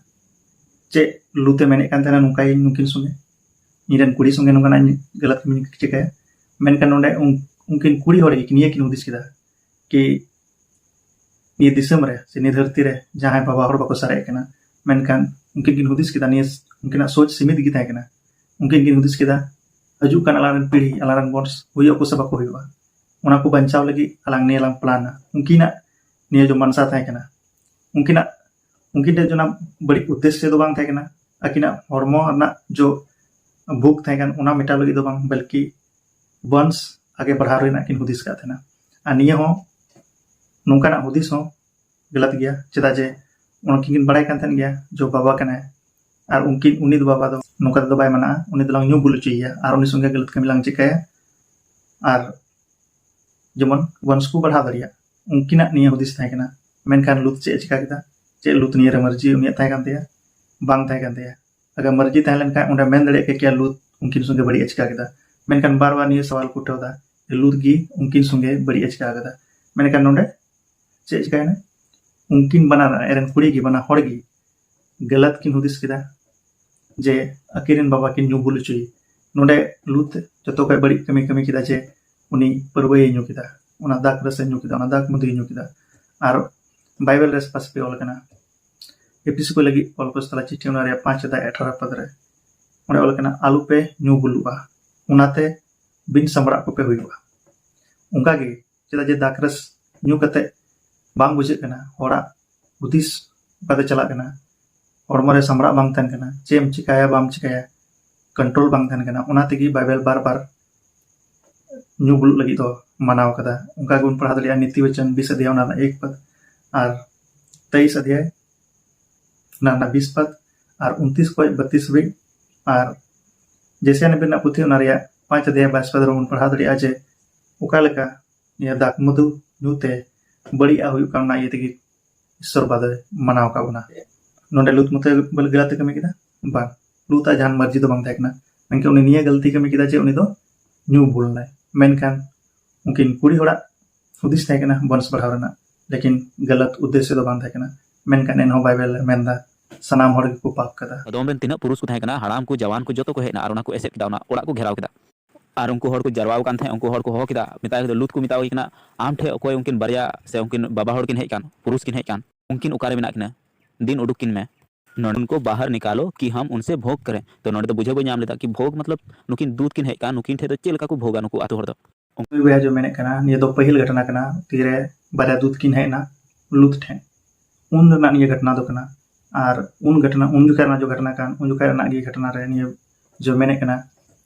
ᱪᱮᱫ ᱞᱩᱛᱮ ᱢᱮᱱᱮᱫ ᱠᱟᱱ ᱛᱟᱦᱮᱱᱟ ᱱᱚᱝᱠᱟᱭᱟᱹᱧ ᱱᱩᱠᱤᱱ ᱥᱚᱸᱜᱮ, ᱤᱧ ᱨᱮᱱ ᱠᱩᱲᱤ ᱥᱚᱸᱜᱮ ᱱᱚᱝᱠᱟᱱᱟᱜ ᱤᱧ ᱜᱟᱞᱟᱛ ᱠᱟᱹᱢᱤᱧ ᱪᱤᱠᱟᱹᱭᱟ? ᱢᱮᱱᱠᱷᱟᱱ ᱱᱚᱰᱮ ᱩᱱ-, ᱩᱱᱠᱤᱱ ᱠᱩᱲᱤ ᱦᱚᱲ ᱜᱮ ᱱᱤᱭᱟᱹ ᱠᱤᱱ ᱦᱩᱫᱤᱥ ᱠᱮᱫᱟ ᱠᱤ ᱱᱤᱭᱟᱹ ᱫᱤᱥᱚᱢ ᱨᱮ ᱥᱮ ᱱᱤᱭᱟᱹ ᱫᱷᱟᱹᱨᱛᱤ ᱨᱮ ᱡᱟᱦᱟᱸᱭ ᱵᱟᱵᱟ ᱦᱚᱲ ᱵᱟᱠᱚ ᱥᱟᱨᱮᱡ ᱠᱟᱱᱟ, ᱢᱮᱱᱠᱷᱟᱱ ᱩᱱᱠᱤᱱ ᱠᱤᱱ ᱦᱩᱫᱤᱥ ᱠᱮᱫᱟ, ᱱᱤᱭᱟᱹ ᱩᱱᱠᱤᱱᱟᱜ ᱥᱳᱪ ᱥᱤᱢᱤᱛ ᱜᱮ ᱛᱟᱦᱮᱸ ᱠᱟᱱᱟ᱾ ᱩᱱᱠᱤᱱ ᱠᱤᱱ ᱦᱩᱫᱤᱥ ᱠᱮᱫᱟ, ᱦᱤᱡᱩᱜ ᱠᱟᱱ ᱟᱞᱟᱝ ᱨᱮᱱ ᱯᱤᱲᱦᱤ, ᱟᱞᱟᱝ ᱨᱮᱱ ᱵᱚᱱᱥ ᱦᱩᱭᱩᱜ ᱟᱠᱚ ᱥᱮ ᱵᱟᱠᱚ ᱦᱩᱭᱩᱜᱼᱟ, ᱚᱱᱟ ᱠᱚ ᱵᱟᱧᱪᱟᱣ ᱞᱟᱹᱜᱤᱫ ᱟᱞᱟᱝ ᱱᱤᱭᱟᱹ ᱞᱟᱝ ᱯᱞᱟᱱᱟ᱾ ᱩᱱᱠᱤᱱᱟᱜ ᱱᱤᱭᱟᱹ ᱡᱚ ᱢᱟᱱᱥᱟ ᱛᱟᱦᱮᱸ ᱠᱟᱱᱟ, ᱩᱱᱠᱤᱱᱟᱜ, ᱩᱱᱠᱤᱱ ᱴᱷᱮᱱ ᱡᱚᱱᱟ ᱵᱟᱹᱲᱤᱡ ᱩᱫᱽᱫᱮᱥᱥᱚ ᱫᱚ ᱵᱟᱝ ᱛᱟᱦᱮᱸ ᱠᱟᱱᱟ᱾ ᱟᱹᱠᱤᱱᱟᱜ ᱦᱚᱲᱢᱚ ᱨᱮᱱᱟᱜ ᱡᱚ ᱵᱷᱩᱠ ᱛᱟᱦᱮᱸ ᱠᱟᱱ, ᱚᱱᱟ ᱢᱮᱴᱟᱣ ᱞᱟᱹᱜᱤᱫ ᱫᱚ ᱵᱟᱝ, ᱵᱚᱞᱠᱤ ᱵᱚᱱᱥ ᱟᱜᱮ ᱵᱟᱲᱦᱟᱣ ᱨᱮᱱᱟᱜ ᱠᱤᱱ ᱦᱩᱫᱤᱥ ᱟᱠᱟᱫ ᱛᱟᱦᱮᱱᱟ᱾ ᱟᱨ ᱱᱤᱭᱟᱹ ᱦᱚᱸ, ᱱᱚᱝᱠᱟᱱᱟᱜ ᱦᱩᱫᱤᱥ ᱦᱚᱸ ᱜᱟᱞᱟᱛ ᱜᱮᱭᱟ᱾ ᱪᱮᱫᱟᱜ ᱡᱮ ᱩᱱᱠᱤᱱ ᱠᱤᱱ ᱵᱟᱲᱟᱭ ᱠᱟᱱ ᱛᱟᱦᱮᱸᱫ ᱜᱮᱭᱟ ᱡᱮ ᱵᱟᱵᱟ ᱠᱟᱱᱟᱭ, ᱟᱨ ᱩᱱᱠᱤᱱ, ᱩᱱᱤ ᱫᱚ ᱵᱟᱵᱟ ᱫᱚ ᱱᱚᱝᱠᱟ ᱛᱮᱫᱚ ᱵᱟᱭ ᱢᱟᱱᱟᱜᱼᱟ, ᱩᱱᱤ ᱫᱚᱞᱟᱝ ᱧᱩ ᱵᱩᱞ ᱦᱚᱪᱚᱭᱮᱭᱟ ᱟᱨ ᱩᱱᱤ ᱥᱚᱸᱜᱮ ᱜᱟᱹᱞᱟᱹᱛ ᱠᱟᱹᱢᱤ ᱞᱟᱝ ᱪᱮᱠᱟᱭᱟ᱾ ᱟᱨ ᱡᱮᱢᱚᱱ ᱵᱚᱱᱥ ᱠᱚ ᱵᱟᱲᱦᱟᱣ ᱫᱟᱲᱮᱭᱟᱜ, ᱩᱱᱠᱤᱱᱟᱜ ᱱᱤᱭᱟᱹ ᱦᱩᱫᱤᱥ ᱛᱟᱦᱮᱸ ᱠᱟᱱᱟ᱾ ᱢᱮᱱᱠᱷᱟᱱ ᱞᱩᱛ ᱪᱮᱫ ᱮ ᱪᱮᱠᱟ ᱠᱮᱫᱟ? ᱪᱮᱫ ᱞᱩᱛ ᱱᱤᱭᱟᱹ ᱨᱮ ᱢᱟᱹᱨᱡᱤ ᱩᱱᱤᱭᱟᱜ ᱛᱟᱦᱮᱸ ᱠᱟᱱ ᱛᱟᱭᱟ? ᱵᱟᱝ ᱛᱟᱦᱮᱸ ᱠᱟᱱ ᱛᱟᱭᱟ᱾ ᱟᱜᱟᱨ ᱢᱟᱹᱨᱡᱤ ᱛᱟᱦᱮᱸ ᱞᱮᱱᱠᱷᱟᱱ ᱚᱸᱰᱮ ᱢᱮᱱ ᱫᱟᱲᱮᱭᱟᱜ ᱠᱮᱭᱟ ᱞᱩᱛ ᱩᱱᱠᱤᱱ ᱥᱚᱸᱜᱮ ᱵᱟᱹᱲᱤᱡ ᱮ ᱪᱮᱠᱟ ᱠᱮᱫᱟ᱾ ᱢᱮᱱᱠᱷᱟᱱ ᱵᱟᱨ ᱵᱟᱨ ᱱᱤᱭᱟᱹ ᱥᱟᱣᱟᱞ ᱠᱚ ᱩᱴᱷᱟᱹᱣ ᱮᱫᱟ, ᱞᱩᱛ ᱜᱮ ᱩᱱᱠᱤᱱ ᱥᱚᱸᱜᱮ ᱵᱟᱹᱲᱤᱡ ᱮ ᱪᱮᱠᱟ ᱠᱮᱫᱟ᱾ ᱢᱮᱱᱠᱷᱟᱱ ᱱᱚᱰᱮ ᱪᱮᱫ ᱪᱤᱠᱟᱭᱮᱱᱟ? ᱩᱱᱠᱤᱱ ᱵᱟᱱᱟᱨ, ᱟᱡᱨᱮᱱ ᱠᱩᱲᱤ ᱜᱮ, ᱵᱟᱱᱟ ᱦᱚᱲ ᱜᱮ ᱜᱟᱞᱟᱛ ᱠᱤᱱ ᱦᱩᱫᱤᱥ ᱠᱮᱫᱟ ᱡᱮ ᱟᱹᱠᱤᱱ ᱨᱮᱱ ᱵᱟᱵᱟ ᱠᱤᱱ ᱧᱩ ᱵᱩᱞ ᱦᱚᱪᱚᱭᱮ᱾ ᱱᱚᱰᱮ ᱞᱩᱛ ᱡᱚᱛᱚ ᱠᱷᱚᱱ ᱵᱟᱹᱲᱤᱡ ᱠᱟᱹᱢᱤ ᱠᱟᱹᱢᱤ ᱠᱮᱫᱟ ᱡᱮ ᱩᱱᱤ ᱯᱟᱹᱨᱣᱟᱹᱭ ᱧᱩ ᱠᱮᱫᱟ, ᱚᱱᱟ ᱫᱟᱜ ᱨᱟᱥᱮ ᱧᱩ ᱠᱮᱫᱟ, ᱚᱱᱟ ᱫᱟᱜ ᱢᱟᱹᱫᱤᱭ ᱧᱩ ᱠᱮᱫᱟ᱾ ᱟᱨ ᱵᱟᱭᱵᱮᱞ ᱨᱮ ᱥᱯᱟᱥᱤᱯᱤ ᱚᱞ ᱠᱟᱱᱟ, ᱮᱯᱤᱥᱤ ᱠᱚ ᱞᱟᱹᱜᱤᱫ ᱚᱞ ᱯᱚᱥᱛᱟᱞᱟ ᱪᱤᱴᱷᱤ, ᱚᱱᱟ ᱨᱮᱭᱟᱜ ᱯᱟᱸᱪ ᱟᱫᱷᱟᱭ ᱟᱴᱷᱟᱨᱚ ᱯᱚᱫ ᱨᱮ ᱚᱸᱰᱮ ᱚᱞ ᱠᱟᱱᱟ, "ᱟᱞᱚᱯᱮ ᱧᱩ ᱵᱩᱞᱩᱜᱼᱟ, ᱚᱱᱟᱛᱮ ᱵᱤᱱ ᱥᱟᱢᱵᱲᱟᱜ ᱠᱚᱯᱮ ᱦᱩᱭᱩᱜᱼᱟ᱾" ᱚᱱᱠᱟᱜᱮ ᱪᱮᱫᱟᱜ ᱡᱮ ᱫᱟᱜ ᱨᱟᱥ ᱧᱩ ᱠᱟᱛᱮ ᱵᱟᱝ ᱵᱩᱡᱷᱟᱹᱜ ᱠᱟᱱᱟ, ᱦᱚᱲᱟᱜ ᱦᱩᱫᱤᱥ ᱚᱠᱟᱛᱮ ᱪᱟᱞᱟᱜ ᱠᱟᱱᱟ, ᱦᱚᱲᱢᱚ ᱨᱮ ᱥᱟᱢᱵᱲᱟᱜ ᱵᱟᱝ ᱛᱟᱦᱮᱱ ᱠᱟᱱᱟ, ᱪᱮᱫ ᱮᱢ ᱪᱤᱠᱟᱹᱭᱟ ᱵᱟᱢ ᱪᱤᱠᱟᱹᱭᱟ, ᱠᱚᱱᱴᱨᱳᱞ ᱵᱟᱝ ᱛᱟᱦᱮᱱ ᱠᱟᱱᱟ᱾ ᱚᱱᱟ ᱛᱮᱜᱮ ᱵᱟᱭᱵᱮᱞ ᱵᱟᱨ ᱵᱟᱨ ᱧᱩ ᱵᱩᱞᱩᱜ ᱞᱟᱹᱜᱤᱫ ᱫᱚ ᱢᱟᱱᱟᱣ ᱠᱟᱫᱟ᱾ ᱚᱱᱠᱟ ᱜᱮᱵᱚᱱ ᱯᱟᱲᱦᱟᱣ ᱫᱟᱲᱮᱭᱟᱜᱼᱟ ᱱᱤᱛᱤ ᱵᱟᱪᱚᱱ ᱵᱤᱥ ᱚᱫᱷᱭᱟᱭ, ᱚᱱᱟ ᱨᱮᱱᱟᱜ ᱮᱠ ᱯᱟᱫ, ᱟᱨ ᱛᱮᱭᱤᱥ ᱚᱫᱷᱭᱟᱭ, ᱚᱱᱟ ᱨᱮᱱᱟᱜ ᱵᱤᱥ ᱯᱟᱫ, ᱟᱨ ᱩᱱᱛᱤᱥ ᱠᱷᱚᱱ ᱵᱟᱛᱤᱥ ᱦᱟᱹᱵᱤᱡ᱾ ᱟᱨ ᱡᱮᱥᱮᱭᱟ ᱱᱟᱵᱤ ᱨᱮᱱᱟᱜ ᱯᱩᱛᱷᱤ, ᱚᱱᱟ ᱨᱮᱭᱟᱜ ᱯᱟᱸᱪ ᱚᱫᱷᱭᱟᱭ ᱵᱟᱭᱤᱥ ᱯᱟᱫ ᱨᱮᱵᱚᱱ ᱯᱟᱲᱦᱟᱣ ᱫᱟᱲᱮᱭᱟᱜᱼᱟ ᱡᱮ ᱚᱠᱟ ᱞᱮᱠᱟ ᱱᱤᱭᱟᱹ ᱫᱟᱜ ᱢᱚᱫᱷᱩ ᱧᱩ ᱛᱮ ᱵᱟᱹᱲᱤᱡ ᱟᱜ ᱦᱩᱭᱩᱜ ᱠᱟᱱᱟ, ᱚᱱᱟ ᱤᱭᱟᱹ ᱛᱮᱜᱮ ᱤᱥᱥᱚᱨ ᱵᱟᱫᱮ ᱢᱟᱱᱟᱣ ᱟᱠᱟᱫ ᱵᱚᱱᱟ᱾ ᱱᱚᱰᱮ ᱞᱩᱛ ᱢᱚᱛᱚ ᱵᱚᱞᱮ ᱜᱟᱞᱟᱛ ᱮ ᱠᱟᱹᱢᱤ ᱠᱮᱫᱟ? ᱵᱟᱝ, ᱞᱩᱛᱟᱜ ᱡᱟᱦᱟᱱ ᱢᱟᱹᱨᱡᱤ ᱫᱚ ᱵᱟᱝ ᱛᱟᱦᱮᱸ ᱠᱟᱱᱟ, ᱢᱮᱱᱠᱷᱟᱱ ᱩᱱᱤ ᱱᱤᱭᱟᱹ ᱜᱟᱹᱞᱛᱤ ᱠᱟᱹᱢᱤ ᱠᱮᱫᱟ ᱡᱮ ᱩᱱᱤ ᱫᱚ ᱧᱩ ᱵᱩᱞ ᱮᱱᱟᱭ᱾ ᱢᱮᱱᱠᱷᱟᱱ ᱩᱱᱠᱤᱱ ᱠᱩᱲᱤ ᱦᱚᱲᱟᱜ ᱦᱩᱫᱤᱥ ᱛᱟᱦᱮᱸ ᱠᱟᱱᱟ ᱵᱚᱱᱥ ᱵᱟᱲᱦᱟᱣ ᱨᱮᱱᱟᱜ, ᱞᱮᱠᱤᱱ ᱜᱟᱞᱟᱛ ᱩᱫᱽᱫᱮᱥᱭᱚ ᱫᱚ ᱵᱟᱝ ᱛᱟᱦᱮᱸ ᱠᱟᱱᱟ᱾ ᱢᱮᱱᱠᱷᱟᱱ ᱮᱱᱦᱚᱸ ᱵᱟᱭᱵᱮᱞ ᱮ ᱢᱮᱱᱫᱟ ᱥᱟᱱᱟᱢ ᱦᱚᱲ ᱜᱮᱠᱚ ᱯᱟᱯ ᱠᱟᱫᱟ᱾ ᱟᱫᱚᱢ ᱨᱮᱱ ᱛᱤᱱᱟᱹᱜ ᱯᱩᱨᱩᱥ ᱠᱚ ᱛᱟᱦᱮᱸ ᱠᱟᱱᱟ, ᱦᱟᱲᱟᱢ ᱠᱚ, ᱡᱟᱣᱟᱱ ᱠᱚ, ᱡᱚᱛᱚ ᱠᱚ ᱦᱮᱡ ᱮᱱᱟ ᱟᱨ ᱚᱱᱟ ᱠᱚ ᱮᱥᱮᱫ ᱠᱮᱫᱟ, ᱚᱱᱟ ᱚᱲᱟᱜ ᱠᱚ ᱜᱷᱮᱨᱟᱣ ᱠᱮᱫᱟ᱾ ᱟᱨ ᱩᱱᱠᱩ ᱦᱚᱲ ᱠᱚ ᱡᱟᱨᱣᱟ ᱟᱠᱟᱱ ᱛᱟᱦᱮᱸᱫ, ᱩᱱᱠᱩ ᱦᱚᱲ ᱠᱚ ᱦᱚᱦᱚ ᱠᱮᱫᱟ, ᱢᱮᱛᱟᱭ ᱠᱟᱱᱟ, ᱞᱩᱛ ᱠᱚ ᱢᱮᱛᱟᱣᱟᱭ ᱠᱟᱱᱟ, "ᱟᱢ ᱴᱷᱮᱱ ᱚᱠᱚᱭ ᱩᱱᱠᱤᱱ ᱵᱟᱨᱭᱟ ᱥᱮ ᱩᱱᱠᱤᱱ ᱵᱟᱵᱟ ᱦᱚᱲ ᱠᱤᱱ ᱦᱮᱡ ᱟᱠᱟᱱ, ᱯᱩᱨᱩᱥ ᱠᱤᱱ ᱦᱮᱡ ᱟᱠᱟᱱ, ᱩᱱᱠᱤᱱ ᱚᱠᱟᱨᱮ ᱢᱮᱱᱟᱜ ᱠᱤᱱᱟ? ᱫᱤᱱ ᱩᱰᱩᱠ ᱠᱤᱱ ᱢᱮ, ᱱᱚᱰᱮ ᱩᱱᱠᱩ ᱵᱟᱦᱟᱨ ᱱᱤᱠᱟᱞᱳ ᱠᱤ ᱦᱟᱢ ᱩᱱᱥᱮ ᱵᱷᱳᱜᱽ ᱠᱟᱨᱮ᱾" ᱛᱚ ᱱᱚᱰᱮ ᱫᱚ ᱵᱩᱡᱷᱟᱹᱣ ᱵᱟᱹᱧ ᱧᱟᱢ ᱞᱮᱫᱟ ᱠᱤ ᱵᱷᱳᱜᱽ ᱢᱚᱛᱞᱚᱵ ᱱᱩᱠᱤᱱ ᱫᱩᱛ ᱠᱤᱱ ᱦᱮᱡ ᱟᱠᱟᱱ, ᱱᱩᱠᱤᱱ ᱴᱷᱮᱱ ᱫᱚ ᱪᱮᱫ ᱞᱮᱠᱟ ᱠᱚ ᱵᱷᱳᱜᱟ ᱱᱩᱠᱩ ᱟᱛᱳ ᱦᱚᱲ ᱫᱚ? ᱩᱱᱠᱩ ᱵᱚᱭᱦᱟ ᱡᱚ ᱢᱮᱱᱮᱫ ᱠᱟᱱᱟ, ᱱᱤᱭᱟᱹ ᱫᱚ ᱯᱟᱹᱦᱤᱞ ᱜᱷᱚᱴᱚᱱᱟ ᱠᱟᱱᱟ, ᱛᱤᱨᱮ ᱵᱟᱨᱭᱟ ᱫᱩᱛ ᱠᱤᱱ ᱦᱮᱡ ᱮᱱᱟ ᱞᱩᱛ ᱴᱷᱮᱱ, ᱩᱱ ᱨᱮᱱᱟᱜ ᱱᱤᱭᱟᱹ ᱜᱷᱚᱴᱚᱱᱟ ᱫᱚ ᱠᱟᱱᱟ᱾ ᱟᱨ ᱩᱱ ᱜᱷᱚᱴᱚᱱᱟ, ᱩᱱ ᱡᱚᱠᱷᱟᱡ ᱨᱮᱱᱟᱜ ᱡᱚ ᱜᱷᱚᱴᱚᱱᱟ ᱠᱟᱱ, ᱩᱱ ᱡᱚᱠᱷᱟᱡ ᱨᱮᱱᱟᱜ ᱜᱮ ᱜᱷᱚᱴᱚᱱᱟ ᱨᱮ ᱱᱤᱭᱟᱹ ᱡᱚ ᱢᱮᱱᱮᱫ ᱠᱟᱱᱟ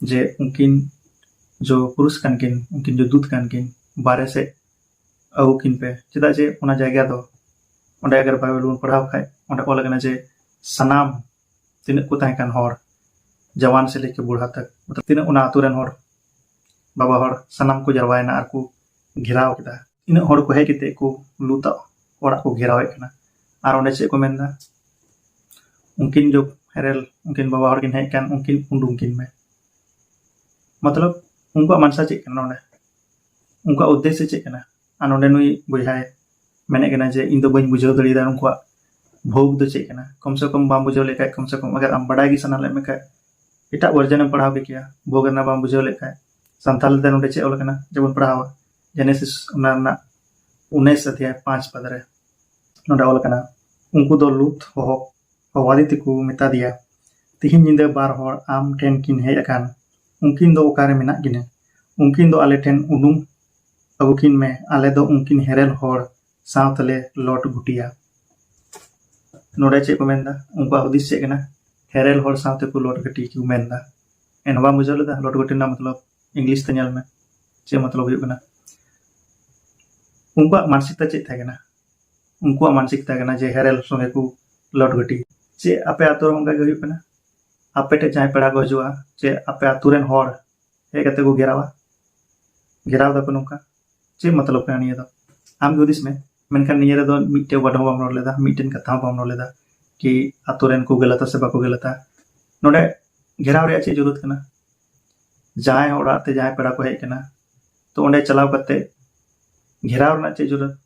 ᱡᱮ ᱩᱱᱠᱤᱱ ᱡᱚ ᱯᱩᱨᱩᱥ ᱠᱟᱱ ᱠᱤᱱ, ᱩᱱᱠᱤᱱ ᱡᱚ ᱫᱩᱛ ᱠᱟᱱ ᱠᱤᱱ, ᱵᱟᱨᱦᱮ ᱥᱮᱫ ᱟᱹᱜᱩ ᱠᱤᱱ ᱯᱮ, ᱪᱮᱫᱟᱜ ᱡᱮ ᱚᱱᱟ ᱡᱟᱭᱜᱟ ᱫᱚ ᱚᱸᱰᱮ ᱟᱜᱟᱨ ᱵᱟᱭᱵᱮᱞ ᱵᱚᱱ ᱯᱟᱲᱦᱟᱣ ᱠᱷᱟᱡ, ᱚᱸᱰᱮ ᱚᱞ ᱟᱠᱟᱱᱟ ᱡᱮ ᱥᱟᱱᱟᱢ ᱛᱤᱱᱟᱹᱜ ᱠᱚ ᱛᱟᱦᱮᱸ ᱠᱟᱱ ᱦᱚᱲ, ᱡᱟᱣᱟᱱ ᱥᱮ ᱞᱮᱠᱮ ᱵᱩᱲᱦᱟ ᱛᱟᱠ, ᱢᱚᱛᱞᱚᱵ ᱛᱤᱱᱟᱹᱜ ᱚᱱᱟ ᱟᱛᱳ ᱨᱮᱱ ᱦᱚᱲ, ᱵᱟᱵᱟ ᱦᱚᱲ, ᱥᱟᱱᱟᱢ ᱠᱚ ᱡᱟᱨᱣᱟᱭᱮᱱᱟ ᱟᱨ ᱠᱚ ᱜᱷᱮᱨᱟᱣ ᱠᱮᱫᱟ᱾ ᱛᱤᱱᱟᱹᱜ ᱦᱚᱲ ᱠᱚ ᱦᱮᱡ ᱠᱟᱛᱮ ᱠᱚ ᱞᱩᱛᱟᱜ ᱚᱲᱟᱜ ᱠᱚ ᱜᱷᱮᱨᱟᱣᱮᱫ ᱠᱟᱱᱟ᱾ ᱟᱨ ᱚᱸᱰᱮ ᱪᱮᱫ ᱠᱚ ᱢᱮᱱᱫᱟ? ᱩᱱᱠᱤᱱ ᱡᱚᱵ ᱦᱮᱨᱮᱞ, ᱩᱱᱠᱤᱱ ᱵᱟᱵᱟ ᱦᱚᱲ ᱠᱤᱱ ᱦᱮᱡ ᱠᱟᱱ, ᱩᱱᱠᱤᱱ ᱩᱰᱩᱝ ᱠᱤᱱ ᱢᱮ᱾ ᱢᱚᱛᱞᱚᱵ, ᱩᱱᱠᱩᱣᱟᱜ ᱢᱟᱱᱥᱟ ᱪᱮᱫ ᱠᱟᱱᱟ ᱱᱚᱰᱮ? ᱩᱱᱠᱩᱣᱟᱜ ᱩᱫᱽᱫᱮᱥᱥᱚ ᱪᱮᱫ ᱠᱟᱱᱟ? ᱟᱨ ᱱᱚᱰᱮ ᱱᱩᱭ ᱵᱚᱭᱦᱟᱭ ᱢᱮᱱᱮᱫ ᱠᱟᱱᱟ ᱡᱮ, "ᱤᱧ ᱫᱚ ᱵᱟᱹᱧ ᱵᱩᱡᱷᱟᱹᱣ ᱫᱟᱲᱮᱭᱟᱫᱟ ᱩᱱᱠᱩᱣᱟᱜ ᱵᱷᱳᱜᱽ ᱫᱚ ᱪᱮᱫ ᱠᱟᱱᱟ?" ᱠᱚᱢ ᱥᱮ ᱠᱚᱢ ᱵᱟᱢ ᱵᱩᱡᱷᱟᱹᱣ ᱞᱮᱠᱷᱟᱡ, ᱠᱚᱢ ᱥᱮ ᱠᱚᱢ ᱟᱜᱟᱨ ᱟᱢ ᱵᱟᱰᱟᱭ ᱜᱮ ᱥᱟᱱᱟ ᱞᱮᱫ ᱢᱮᱠᱷᱟᱡ, ᱮᱴᱟᱜ version ᱮᱢ ᱯᱟᱲᱦᱟᱣ ᱠᱮ ᱠᱮᱭᱟ᱾ ᱵᱷᱳᱜᱽ ᱨᱮᱱᱟᱜ ᱵᱟᱢ ᱵᱩᱡᱷᱟᱹᱣ ᱞᱮᱠᱷᱟᱡ, ᱥᱟᱱᱛᱟᱲ ᱛᱮ ᱱᱚᱰᱮ ᱪᱮᱫ ᱚᱞ ᱟᱠᱟᱱᱟ? ᱡᱮᱢᱚᱱ ᱯᱟᱲᱦᱟᱣᱟ ᱡᱮᱱᱮᱥᱤᱥ, ᱚᱱᱟ ᱨᱮᱱᱟᱜ ᱩᱱᱤᱥ ᱚᱫᱷᱭᱟᱭ ᱯᱟᱸᱪ ᱯᱟᱫ ᱨᱮ ᱱᱚᱰᱮ ᱚᱞ ᱟᱠᱟᱱᱟ, ᱩᱱᱠᱩ ᱫᱚ ᱞᱩᱛ ᱦᱚᱦᱚ ᱦᱚᱦᱚᱣᱟᱫᱮ ᱛᱮᱠᱚ ᱢᱮᱛᱟ ᱫᱮᱭᱟ, "ᱛᱤᱦᱤᱧ ᱧᱤᱫᱟᱹ ᱵᱟᱨ ᱦᱚᱲ ᱟᱢ ᱴᱷᱮᱱ ᱠᱤᱱ ᱦᱮᱡ ᱟᱠᱟᱱ, ᱩᱱᱠᱤᱱ ᱫᱚ ᱚᱠᱟᱨᱮ ᱢᱮᱱᱟᱜ ᱠᱤᱱᱟ? ᱩᱱᱠᱤᱱ ᱫᱚ ᱟᱞᱮ ᱴᱷᱮᱱ ᱩᱰᱩᱝ ᱟᱹᱜᱩ ᱠᱤᱱ ᱢᱮ, ᱟᱞᱮ ᱫᱚ ᱩᱱᱠᱤᱱ ᱦᱮᱨᱮᱞ ᱦᱚᱲ ᱥᱟᱶ ᱛᱮᱞᱮ ᱞᱚᱴ ᱜᱩᱴᱤᱭᱟ᱾" ᱱᱚᱰᱮ ᱪᱮᱫ ᱠᱚ ᱢᱮᱱᱫᱟ? ᱩᱱᱠᱩᱣᱟᱜ ᱦᱩᱫᱤᱥ ᱪᱮᱫ ᱠᱟᱱᱟ? ᱦᱮᱨᱮᱞ ᱦᱚᱲ ᱥᱟᱶ ᱛᱮᱠᱚ ᱞᱚᱴ ᱜᱩᱴᱤ ᱠᱚ ᱢᱮᱱᱫᱟ᱾ ᱮᱱᱦᱚᱸ ᱵᱟᱢ ᱵᱩᱡᱷᱟᱹᱣ ᱞᱮᱫᱟ? ᱞᱚᱴ ᱜᱩᱴᱤ ᱨᱮᱱᱟᱜ ᱢᱚᱛᱞᱚᱵ English ᱛᱮ ᱧᱮᱞ ᱢᱮ, ᱪᱮᱫ ᱢᱚᱛᱞᱚᱵ ᱦᱩᱭᱩᱜ ᱠᱟᱱᱟ? ᱩᱱᱠᱩᱣᱟᱜ ᱢᱟᱱᱥᱤᱠᱛᱟ ᱪᱮᱫ ᱛᱟᱦᱮᱸ ᱠᱟᱱᱟ? ᱩᱱᱠᱩᱣᱟᱜ ᱢᱟᱱᱥᱤᱠ ᱛᱟᱦᱮᱸ ᱠᱟᱱᱟ ᱡᱮ ᱦᱮᱨᱮᱞ ᱥᱚᱸᱜᱮ ᱠᱚ ᱞᱚᱴ ᱜᱟᱹᱴᱤ᱾ ᱪᱮᱫ ᱟᱯᱮ ᱟᱛᱳ ᱨᱮ ᱚᱱᱠᱟ ᱜᱮ ᱦᱩᱭᱩᱜ ᱠᱟᱱᱟ? ᱟᱯᱮ ᱴᱷᱮᱱ ᱡᱟᱦᱟᱸᱭ ᱯᱮᱲᱟ ᱠᱚ ᱦᱤᱡᱩᱜᱼᱟ, ᱪᱮᱫ ᱟᱯᱮ ᱟᱛᱳ ᱨᱮᱱ ᱦᱚᱲ ᱦᱮᱡ ᱠᱟᱛᱮ ᱠᱚ ᱜᱷᱮᱨᱟᱣᱟ? ᱜᱷᱮᱨᱟᱣ ᱫᱟᱠᱚ ᱱᱚᱝᱠᱟ᱾ ᱪᱮᱫ ᱢᱚᱛᱞᱚᱵ ᱠᱟᱱᱟ ᱱᱤᱭᱟᱹ ᱫᱚ? ᱟᱢ ᱜᱮ ᱦᱩᱫᱤᱥ ᱢᱮ᱾ ᱢᱮᱱᱠᱷᱟᱱ ᱱᱤᱭᱟᱹ ᱨᱮᱫᱚ ᱢᱤᱫᱴᱮᱡ word ᱦᱚᱸ ᱵᱟᱢ ᱨᱚᱲ ᱞᱮᱫᱟ, ᱢᱤᱫᱴᱮᱱ ᱠᱟᱛᱷᱟ ᱦᱚᱸ ᱵᱟᱢ ᱨᱚᱲ ᱞᱮᱫᱟ ᱠᱤ ᱟᱛᱳ ᱨᱮᱱ ᱠᱚ ᱜᱟᱞᱟᱛᱟ ᱥᱮ ᱵᱟᱠᱚ ᱜᱟᱞᱟᱛᱟ᱾ ᱱᱚᱰᱮ ᱜᱷᱮᱨᱟᱣ ᱨᱮᱭᱟᱜ ᱪᱮᱫ ᱡᱚᱨᱩᱨᱟᱛ ᱠᱟᱱᱟ? ᱡᱟᱦᱟᱸᱭ ᱚᱲᱟᱜ ᱛᱮ ᱡᱟᱦᱟᱸᱭ ᱯᱮᱲᱟ ᱠᱚ ᱦᱮᱡ ᱠᱟᱱᱟ, ᱛᱚ ᱚᱸᱰᱮ ᱪᱟᱞᱟᱣ ᱠᱟᱛᱮ ᱜᱷᱮᱨᱟᱣ ᱨᱮᱱᱟᱜ ᱪᱮᱫ ᱡᱚᱨᱩᱨᱟᱛ?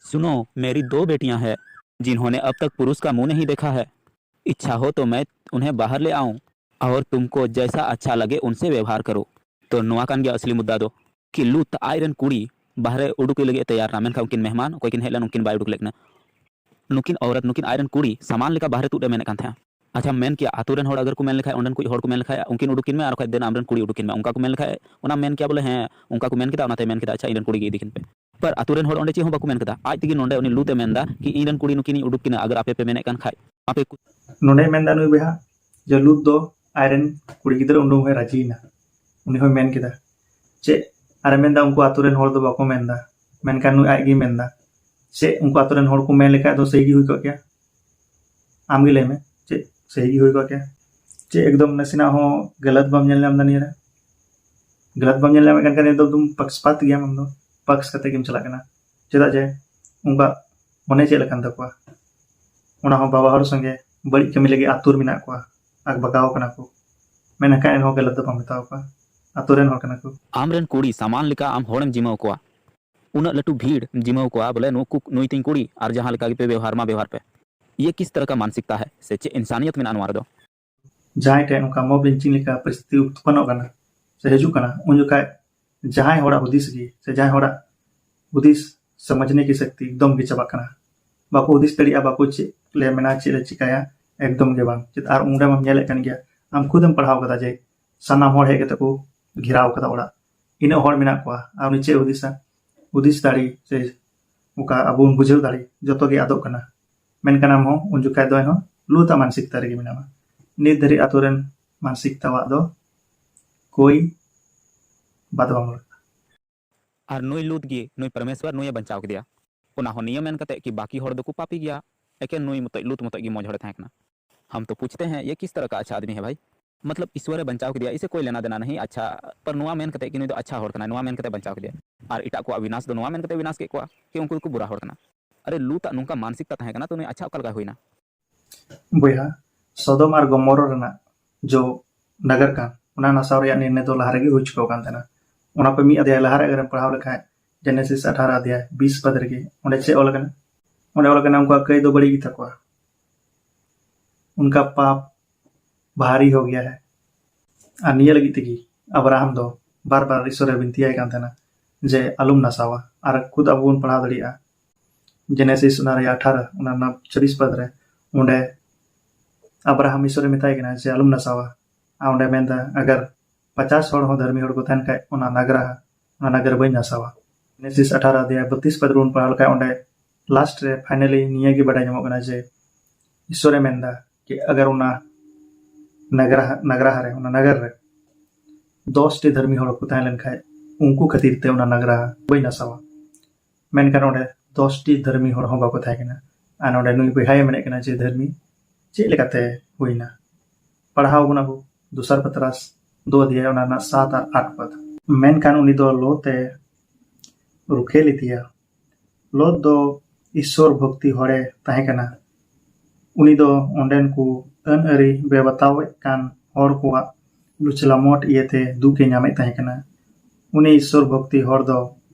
सुनो, मेरी दो बेटियां हैं जिन्होंने अब तक पुरुष का मुंह नहीं देखा है। इच्छा हो तो मैं उन्हें बाहर ले आऊं और तुमको जैसा अच्छा लगे उनसे व्यवहार करो। ᱛᱚ ᱱᱚᱣᱟ ᱠᱟᱱ ᱜᱮᱭᱟ ᱟᱥᱞᱤ ᱢᱩᱫᱽᱫᱟ ᱫᱚ, ᱠᱤ ᱞᱩᱛ ᱟᱡ ᱨᱮᱱ ᱠᱩᱲᱤ ᱵᱟᱦᱨᱮ ᱩᱰᱩᱠ ᱞᱟᱹᱜᱤᱫ ᱮ ᱛᱮᱭᱟᱨ ᱮᱱᱟ, ᱢᱮᱱᱠᱷᱟᱱ ᱩᱱᱠᱤᱱ ᱢᱮᱦᱢᱟᱱ ᱚᱠᱚᱭ ᱠᱤᱱ ᱦᱮᱡ ᱞᱮᱱ, ᱩᱱᱠᱤᱱ ᱵᱟᱭ ᱩᱰᱩᱠ ᱞᱮᱫ ᱠᱤᱱᱟ᱾ ᱱᱩᱠᱤᱱ ᱚᱣᱨᱚᱛ, ᱱᱩᱠᱤᱱ ᱟᱡ ᱨᱮᱱ ᱠᱩᱲᱤ ᱥᱟᱢᱟᱱ ᱞᱮᱠᱟ ᱵᱟᱦᱨᱮ ᱛᱩᱫ ᱮ ᱢᱮᱱᱮᱫ ᱠᱟᱱ ᱛᱟᱦᱮᱸᱫ᱾ ᱟᱪᱪᱷᱟ, ᱢᱮᱱ ᱠᱮᱭᱟ, ᱟᱛᱳ ᱨᱮᱱ ᱦᱚᱲ ᱟᱜᱟᱨ ᱠᱚ ᱢᱮᱱ ᱞᱮᱠᱷᱟᱡ, ᱚᱸᱰᱮᱱ ᱠᱚ ᱦᱚᱲ ᱠᱚ ᱢᱮᱱ ᱞᱮᱠᱷᱟᱡ, "ᱩᱱᱠᱤᱱ ᱩᱰᱩᱠ ᱠᱤᱱ ᱢᱮ ᱟᱨ ᱵᱟᱠᱷᱟᱡ ᱫᱮᱱ ᱟᱢᱨᱮᱱ ᱠᱩᱲᱤ ᱩᱰᱩᱠ ᱠᱤᱱ ᱢᱮ", ᱚᱱᱠᱟ ᱠᱚ ᱢᱮᱱ ᱞᱮᱠᱷᱟᱡ, ᱚᱱᱟᱢ ᱢᱮᱱ ᱠᱮᱭᱟ ᱵᱚᱞᱮ, "ᱦᱮᱸ, ᱚᱱᱠᱟ ᱠᱚ ᱢᱮᱱ ᱠᱮᱫᱟ, ᱟᱪᱪᱷᱟ, ᱤᱧ ᱨᱮᱱ ᱠᱩᱲᱤ ᱜᱮ ᱤᱫᱤ ᱠᱤᱱ ᱯᱮ᱾" ᱯᱟᱨ ᱟᱛᱳ ᱨᱮᱱ ᱦᱚᱲ ᱚᱸᱰᱮ ᱪᱮᱫ ᱦᱚᱸ ᱵᱟᱠᱚ ᱢᱮᱱ ᱠᱮᱫᱟ᱾ ᱟᱡ ᱛᱮᱜᱮ ᱱᱚᱰᱮ ᱩᱱᱤ ᱞᱩᱛ ᱮ ᱢᱮᱱ ᱮᱫᱟ ᱠᱤ, "ᱤᱧ ᱨᱮᱱ ᱠᱩᱲᱤ ᱱᱩᱠᱤᱱ ᱤᱧ ᱩᱰᱩᱠ ᱠᱤᱱᱟ, ᱟᱜᱟᱨ ᱟᱯᱮ ᱯᱮ ᱢᱮᱱᱮᱫ ᱠᱟᱱ ᱠᱷᱟᱡ, ᱟᱯᱮ ᱠᱩ-" ᱱᱚᱰᱮ ᱢᱮᱱ ᱮᱫᱟ ᱱᱩᱭ ᱵᱚᱭᱦᱟ ᱡᱮ ᱞᱩᱛ ᱫᱚ ᱟᱡ ᱨᱮᱱ ᱠᱩᱲᱤ ᱜᱤᱫᱽᱨᱟᱹ ᱩᱰᱩᱝ ᱦᱚᱸᱭ ᱨᱟᱹᱡᱤᱭᱮᱱᱟ, ᱩᱱᱤ ᱦᱚᱸᱭ ᱢᱮᱱ ᱠᱮᱫᱟ᱾ ᱪᱮᱫ ᱟᱨᱮ ᱢᱮᱱ ᱮᱫᱟ? ᱩᱱᱠᱩ ᱟᱛᱳ ᱨᱮᱱ ᱦᱚᱲ ᱫᱚ ᱵᱟᱠᱚ ᱢᱮᱱ ᱮᱫᱟ, ᱢᱮᱱᱠᱷᱟᱱ ᱱᱩᱭ ᱟᱡ ᱜᱮᱭ ᱢᱮᱱ ᱮᱫᱟ᱾ ᱪᱮᱫ ᱩᱱᱠᱩ ᱟᱛᱳ ᱨᱮᱱ ᱦᱚᱲ ᱠᱚ ᱢᱮᱱ ᱞᱮᱠᱷᱟᱡ ᱫᱚ ᱥᱟᱹᱦᱤ ᱜᱮ ᱦᱩᱭ ᱠᱚᱜ ᱜᱮᱭᱟ? ᱟᱢ ᱜᱮ ᱞᱟᱹᱭ ᱢᱮ, ᱪᱮᱫ ᱥᱟᱹᱦᱤ ᱜᱮ ᱦᱩᱭ ᱠᱚᱜ ᱜᱮᱭᱟ? ᱪᱮᱫ ᱮᱠᱫᱚᱢ ᱱᱟᱥᱮᱱᱟᱜ ᱦᱚᱸ ᱜᱟᱞᱟᱛ ᱵᱟᱢ ᱧᱮᱞ ᱧᱟᱢ ᱮᱫᱟ ᱱᱤᱭᱟᱹ ᱨᱮ? ᱜᱟᱞᱟᱛ ᱵᱟᱢ ᱧᱮᱞ ᱧᱟᱢᱮᱫ ᱠᱟᱱ ᱠᱷᱟᱱ ᱫᱚ ᱮᱠᱫᱚᱢ ᱯᱟᱠᱥᱯᱟᱛ ᱜᱮᱭᱟᱢ ᱟᱢ ᱫᱚ, ᱯᱟᱠᱥ ᱠᱟᱛᱮ ᱜᱮᱢ ᱪᱟᱞᱟᱜ ᱠᱟᱱᱟ᱾ ᱪᱮᱫᱟᱜ ᱡᱮ ᱩᱱᱠᱩᱣᱟᱜ ᱢᱚᱱᱮ ᱪᱮᱫ ᱞᱮᱠᱟᱱ ᱛᱟᱠᱚᱣᱟ? ᱚᱱᱟ ᱦᱚᱸ ᱵᱟᱵᱟ ᱦᱚᱲ ᱥᱚᱸᱜᱮ ᱵᱟᱹᱲᱤᱡ ᱠᱟᱹᱢᱤ ᱞᱟᱹᱜᱤᱫ ᱟᱹᱛᱩᱨ ᱢᱮᱱᱟᱜ ᱠᱚᱣᱟ, ᱟᱠᱵᱟᱠᱟᱣ ᱠᱟᱱᱟ ᱠᱚ, ᱢᱮᱱᱠᱷᱟᱱ ᱮᱱᱦᱚᱸ ᱜᱟᱞᱟᱛ ᱫᱚ ᱵᱟᱢ ᱢᱮᱛᱟᱣ ᱠᱚᱣᱟ, ᱟᱹᱛᱩ ᱨᱮᱱ ᱦᱚᱲ ᱠᱟᱱᱟ ᱠᱚ᱾ ᱟᱢᱨᱮᱱ ᱠᱩᱲᱤ ᱥᱟᱢᱟᱱ ᱞᱮᱠᱟ ᱟᱢ ᱦᱚᱲᱮᱢ ᱡᱤᱢᱟᱹᱣ ᱠᱚᱣᱟ, ᱩᱱᱟᱹᱜ ᱞᱟᱹᱴᱩ ᱵᱷᱤᱲ ᱡᱤᱢᱟᱹᱣ ᱠᱚᱣᱟ, ᱵᱚᱞᱮ ᱱᱩᱠᱩ ᱱᱩᱭ ᱛᱤᱧ ᱠᱩᱲᱤ ᱟᱨ ᱡᱟᱦᱟᱸ ᱞᱮᱠᱟ ᱜᱮᱯᱮ ᱵᱮᱣᱦᱟᱨ ᱢᱟ ᱵᱮᱣᱦᱟᱨ ᱯᱮ᱾ ᱤᱭᱟᱹ ᱠᱤᱥ ᱛᱟᱨᱟ ᱠᱟ ᱢᱟᱱᱥᱤᱠᱛᱟ ᱦᱮ ᱥᱮ ᱪᱮᱫ ᱤᱱᱥᱟᱱᱤᱭᱚᱛ ᱢᱮᱱᱟᱜᱼᱟ ᱱᱚᱣᱟ ᱨᱮᱫᱚ? ᱡᱟᱦᱟᱸᱭ ᱴᱷᱮᱱ ᱚᱱᱠᱟ ᱢᱚᱵ ᱞᱤᱧᱪᱤᱝ ᱞᱮᱠᱟ ᱯᱚᱨᱤᱥᱛᱷᱤᱛᱤ ᱩᱛᱯᱚᱱᱱᱚᱜ ᱠᱟᱱᱟ ᱥᱮ ᱦᱤᱡᱩᱜ ᱠᱟᱱᱟ, ᱩᱱ ᱡᱚᱠᱷᱟᱡ ᱡᱟᱦᱟᱸᱭ ᱦᱚᱲᱟᱜ ᱦᱩᱫᱤᱥ ᱜᱮ ᱥᱮ ᱡᱟᱦᱟᱸᱭ ᱦᱚᱲᱟᱜ ᱦᱩᱫᱤᱥ ᱥᱚᱢᱟᱡᱽᱱᱤ ᱠᱤ ᱥᱚᱠᱛᱤ ᱮᱠᱫᱚᱢ ᱜᱮ ᱪᱟᱵᱟᱜ ᱠᱟᱱᱟ᱾ ᱵᱟᱠᱚ ᱦᱩᱫᱤᱥ ᱫᱟᱲᱮᱭᱟᱜᱼᱟ, ᱵᱟᱠᱚ ᱪᱮᱫ ᱞᱮ ᱢᱮᱱᱟ, ᱪᱮᱫ ᱞᱮ ᱪᱤᱠᱟᱭᱟ, ᱮᱠᱫᱚᱢ ᱜᱮ ᱵᱟᱝ᱾ ᱪᱮᱫ ᱟᱨ ᱚᱸᱰᱮ ᱢᱟᱢ ᱧᱮᱞᱮᱫ ᱠᱟᱱ ᱜᱮᱭᱟ, ᱟᱢ ᱠᱷᱩᱫᱮᱢ ᱯᱟᱲᱦᱟᱣ ᱠᱟᱫᱟ ᱡᱮ ᱥᱟᱱᱟᱢ ᱦᱚᱲ ᱦᱮᱡ ᱠᱟᱛᱮ ᱠᱚ ᱜᱷᱮᱨᱟᱣ ᱠᱟᱫᱟ ᱚᱲᱟᱜ, ᱤᱱᱟᱹᱜ ᱦᱚᱲ ᱢᱮᱱᱟᱜ ᱠᱚᱣᱟ, ᱟᱨ ᱩᱱᱤ ᱪᱮᱫ ᱦᱩᱫᱤᱥᱟ? ᱦᱩᱫᱤᱥ ᱫᱟᱲᱮ ᱥᱮ ᱚᱠᱟ ᱟᱵᱚ ᱵᱚᱱ ᱵᱩᱡᱷᱟᱹᱣ ᱫᱟᱲᱮ, ᱡᱚᱛᱚ ᱜᱮ ᱟᱫᱚᱜ ᱠᱟᱱᱟ᱾ ᱢᱮᱱᱠᱷᱟᱱ ᱟᱢ ᱦᱚᱸ ᱩᱱ ᱡᱚᱠᱷᱟᱡ ᱫᱚ ᱮᱱᱦᱚᱸ ᱞᱩᱛᱟᱜ ᱢᱟᱱᱥᱤᱠᱛᱟ ᱨᱮᱜᱮ ᱢᱮᱱᱟᱢᱟ᱾ ᱱᱤᱛ ᱫᱷᱟᱹᱨᱤᱡ ᱟᱛᱳ ᱨᱮᱱ ᱢᱟᱱᱥᱤᱠᱛᱟᱣᱟᱜ ᱫᱚ ᱠᱳᱭ ᱵᱟᱫ ᱵᱟᱝ ᱞᱟᱜᱟᱜᱼᱟ᱾ ᱟᱨ ᱱᱩᱭ ᱞᱩᱛ ᱜᱮ ᱱᱩᱭ ᱯᱚᱨᱢᱮᱥᱣᱚᱨ ᱱᱩᱭᱮ ᱵᱟᱧᱪᱟᱣ ᱠᱮᱫᱮᱭᱟ᱾ ᱚᱱᱟ ᱦᱚᱸ ᱱᱤᱭᱟᱹ ᱢᱮᱱ ᱠᱟᱛᱮ ᱠᱤ ᱵᱟᱠᱤ ᱦᱚᱲ ᱫᱚᱠᱚ ᱯᱟᱯᱤ ᱜᱮᱭᱟ, ᱮᱠᱮᱱ ᱱᱩᱭ ᱢᱚᱛᱚᱡ ᱞᱩᱛ ᱢᱚᱛᱚᱡ ᱜᱮ ᱢᱚᱡᱽ ᱦᱚᱲᱮ ᱛᱟᱦᱮᱸ ᱠᱟᱱᱟ᱾ हम तो पूछते हैं, ये किस तरह का अच्छा आदमी है भाई? मतलब ईश्वर ᱮ ᱵᱟᱧᱪᱟᱣ ᱠᱮᱫᱮᱭᱟ, इसे कोई लेना देना नहीं, अच्छा, पर ᱱᱚᱣᱟ ᱢᱮᱱ ᱠᱟᱛᱮ ᱠᱤ ᱱᱩᱭ ᱫᱚ ᱟᱪᱪᱷᱟ ᱦᱚᱲ ᱠᱟᱱᱟᱭ, ᱱᱚᱣᱟ ᱢᱮᱱ ᱠᱟᱛᱮ ᱵᱟᱧᱪᱟᱣ ᱠᱮᱫᱮᱭᱟ᱾ ᱟᱨ ᱮᱴᱟᱜ ᱠᱚᱣᱟᱜ ᱵᱤᱱᱟᱥ ᱫᱚ ᱱᱚᱣᱟ ᱢᱮᱱ ᱠᱟᱛᱮ ᱵᱤᱱᱟᱥ ᱠᱮᱫ ᱠᱚᱣᱟ ᱠᱤ ᱩᱱᱠᱩ ᱫᱚᱠᱚ ᱵᱩᱨᱟ ᱦᱚᱲ ᱠᱟᱱᱟ᱾ ᱟᱨᱮ, ᱞᱩᱛᱟᱜ ᱱᱚᱝᱠᱟ ᱢᱟᱱᱥᱤᱠᱛᱟ ᱛᱟᱦᱮᱸ ᱠᱟᱱᱟ, ᱛᱚ ᱱᱩᱭ ᱟᱪᱪᱷᱟ ᱚᱠᱟ ᱞᱮᱠᱟ ᱦᱩᱭᱱᱟ? ᱵᱚᱭᱦᱟ, ᱥᱚᱫᱚᱢ ᱟᱨ ᱜᱚᱢᱚᱨᱚ ᱨᱮᱱᱟᱜ ᱡᱚ ᱱᱟᱜᱟᱨ ᱠᱟᱱ, ᱚᱱᱟ ᱱᱟᱥᱟᱣ ᱨᱮᱭᱟᱜ ᱱᱤᱨᱱᱚᱭ ᱫᱚ ᱞᱟᱦᱟ ᱨᱮᱜᱮ ᱦᱩᱭ ᱪᱩᱠᱟᱹᱣ ᱠᱟᱱ ᱛᱟᱦᱮᱱᱟ᱾ ᱚᱱᱟ ᱠᱚ ᱢᱤᱫ ᱟᱫᱷᱭᱟᱭ ᱞᱟᱦᱟ ᱨᱮ ᱟᱜᱟᱨᱮᱢ ᱯᱟᱲᱦᱟᱣ ᱞᱮᱠᱷᱟᱡ, ᱡᱮᱱᱮᱥᱤᱥ ᱟᱴᱷᱟᱨᱚ ᱟᱫᱷᱭᱟᱭ ᱵᱤᱥ ᱯᱟᱫ ᱨᱮᱜᱮ ᱚᱸᱰᱮ ᱪᱮᱫ ᱚᱞ ᱟᱠᱟᱱᱟ? ᱚᱸᱰᱮ ᱚᱞ ᱟᱠᱟᱱᱟ, ᱩᱱᱠᱩᱣᱟᱜ ᱠᱟᱹᱭ ᱫᱚ ᱵᱟᱹᱲᱤᱡ ᱜᱮᱛᱟ ᱠᱚᱣᱟ, ᱩᱱᱠᱟ ᱯᱟᱯ ᱵᱷᱟᱨᱤ ᱦᱳ ᱜᱮᱭᱟ ᱦᱮ᱾ ᱟᱨ ᱱᱤᱭᱟᱹ ᱞᱟᱹᱜᱤᱫ ᱛᱮᱜᱮ ᱟᱵᱨᱟᱦᱟᱢ ᱫᱚ ᱵᱟᱨ ᱵᱟᱨ ᱤᱥᱚᱨᱮ ᱵᱤᱱᱛᱤᱭᱟᱭ ᱠᱟᱱ ᱛᱟᱦᱮᱱᱟ ᱡᱮ ᱟᱞᱚᱢ ᱱᱟᱥᱟᱣᱟ᱾ ᱟᱨ ᱠᱷᱩᱫ ᱟᱵᱚ ᱵᱚᱱ ᱯᱟᱲᱦᱟᱣ ᱫᱟᱲᱮᱭᱟᱜᱼᱟ ᱡᱮᱱᱮᱥᱤᱥ ᱚᱱᱟ ᱨᱮᱭᱟᱜ ᱟᱴᱷᱟᱨᱚ, ᱚᱱᱟ ᱨᱮᱱᱟᱜ ᱪᱚᱵᱵᱤᱥ ᱯᱟᱫ ᱨᱮ, ᱚᱸᱰᱮ ᱟᱵᱨᱟᱦᱟᱢ ᱤᱥᱚᱨᱮ ᱢᱮᱛᱟᱭ ᱠᱟᱱᱟ ᱡᱮ ᱟᱞᱚᱢ ᱱᱟᱥᱟᱣᱟ᱾ ᱟᱨ ᱚᱸᱰᱮ ᱢᱮᱱᱫᱟ, ᱟᱜᱟᱨ ᱯᱚᱪᱟᱥ ᱦᱚᱲ ᱦᱚᱸ ᱫᱷᱟᱹᱨᱢᱤ ᱦᱚᱲ ᱠᱚ ᱛᱟᱦᱮᱱ ᱠᱷᱟᱡ, ᱚᱱᱟ ᱱᱟᱜᱽᱨᱟ, ᱚᱱᱟ ᱱᱟᱜᱽᱨᱟ ᱵᱟᱹᱧ ᱱᱟᱥᱟᱣᱟ᱾ ᱡᱮᱱᱮᱥᱤᱥ ᱟᱴᱷᱟᱨᱚ ᱟᱫᱷᱭᱟᱭ ᱵᱚᱛᱤᱥ ᱯᱟᱫ ᱨᱮᱵᱚᱱ ᱯᱟᱲᱦᱟᱣ ᱞᱮᱠᱷᱟᱡ, ᱚᱸᱰᱮ ᱞᱟᱥᱴ ᱨᱮ ᱯᱷᱟᱭᱱᱟᱞᱤ ᱱᱤᱭᱟᱹ ᱜᱮ ᱵᱟᱰᱟᱭ ᱧᱟᱢᱚᱜ ᱠᱟᱱᱟ ᱡᱮ ᱤᱥᱚᱨᱮ ᱢᱮᱱᱫᱟ ᱠᱤ ᱟᱜᱟᱨ ᱚᱱᱟ ᱱᱟᱜᱽᱨᱟ, ᱱᱟᱜᱽᱨᱟ ᱨᱮ, ᱚᱱᱟ ᱱᱟᱜᱟᱨ ᱨᱮ ᱫᱚᱥ ᱴᱤ ᱫᱷᱟᱹᱨᱢᱤ ᱦᱚᱲ ᱠᱚ ᱛᱟᱦᱮᱸ ᱞᱮᱱ ᱠᱷᱟᱡ, ᱩᱱᱠᱩ ᱠᱷᱟᱹᱛᱤᱨ ᱛᱮ ᱚᱱᱟ ᱱᱟᱜᱽᱨᱟ ᱵᱟᱹᱧ ᱱᱟᱥᱟᱣᱟ᱾ ᱢᱮᱱᱠᱷᱟᱱ ᱚᱸᱰᱮ ᱫᱚᱥ ᱴᱤ ᱫᱷᱟᱹᱨᱢᱤ ᱦᱚᱲ ᱦᱚᱸ ᱵᱟᱠᱚ ᱛᱟᱦᱮᱸ ᱠᱟᱱᱟ᱾ ᱟᱨ ᱱᱚᱰᱮ ᱱᱩᱭ ᱵᱚᱭᱦᱟᱭ ᱢᱮᱱᱮᱫ ᱠᱟᱱᱟ ᱡᱮ ᱫᱷᱟᱹᱨᱢᱤ ᱪᱮᱫ ᱞᱮᱠᱟᱛᱮ ᱦᱩᱭᱱᱟ᱾ ᱯᱟᱲᱦᱟᱣ ᱵᱚᱱᱟ ᱵᱚ ᱫᱚᱥᱟᱨ ᱯᱟᱛᱨᱟᱥ ᱫᱩ ᱚᱫᱷᱭᱟᱭ, ᱚᱱᱟ ᱨᱮᱱᱟᱜ ᱥᱟᱛ ᱟᱨ ᱟᱴ ᱯᱟᱫ᱾ ᱢᱮᱱᱠᱷᱟᱱ ᱩᱱᱤ ᱫᱚ ᱞᱳᱛ ᱮ ᱨᱩᱠᱷᱤᱭᱟᱹ ᱞᱮᱫᱮᱭᱟ᱾ ᱞᱳᱛ ᱫᱚ ᱤᱥᱥᱚᱨ ᱵᱷᱚᱠᱛᱤ ᱦᱚᱲᱮ ᱛᱟᱦᱮᱸ ᱠᱟᱱᱟ᱾ ᱩᱱᱤ ᱫᱚ ᱚᱸᱰᱮᱱ ᱠᱚ ᱟᱹᱱ ᱟᱹᱨᱤ ᱵᱮᱵᱟᱛᱟᱣᱮᱫ ᱠᱟᱱ ᱦᱚᱲ ᱠᱚᱣᱟᱜ ᱞᱩᱪᱞᱟᱢᱚᱴ ᱤᱭᱟᱹᱛᱮ ᱫᱩᱠ ᱮ ᱧᱟᱢᱮᱫ ᱛᱟᱦᱮᱸ ᱠᱟᱱᱟ᱾ ᱩᱱᱤ ᱤᱥᱥᱚᱨ ᱵᱷᱚᱠᱛᱤ ᱦᱚᱲ ᱫᱚ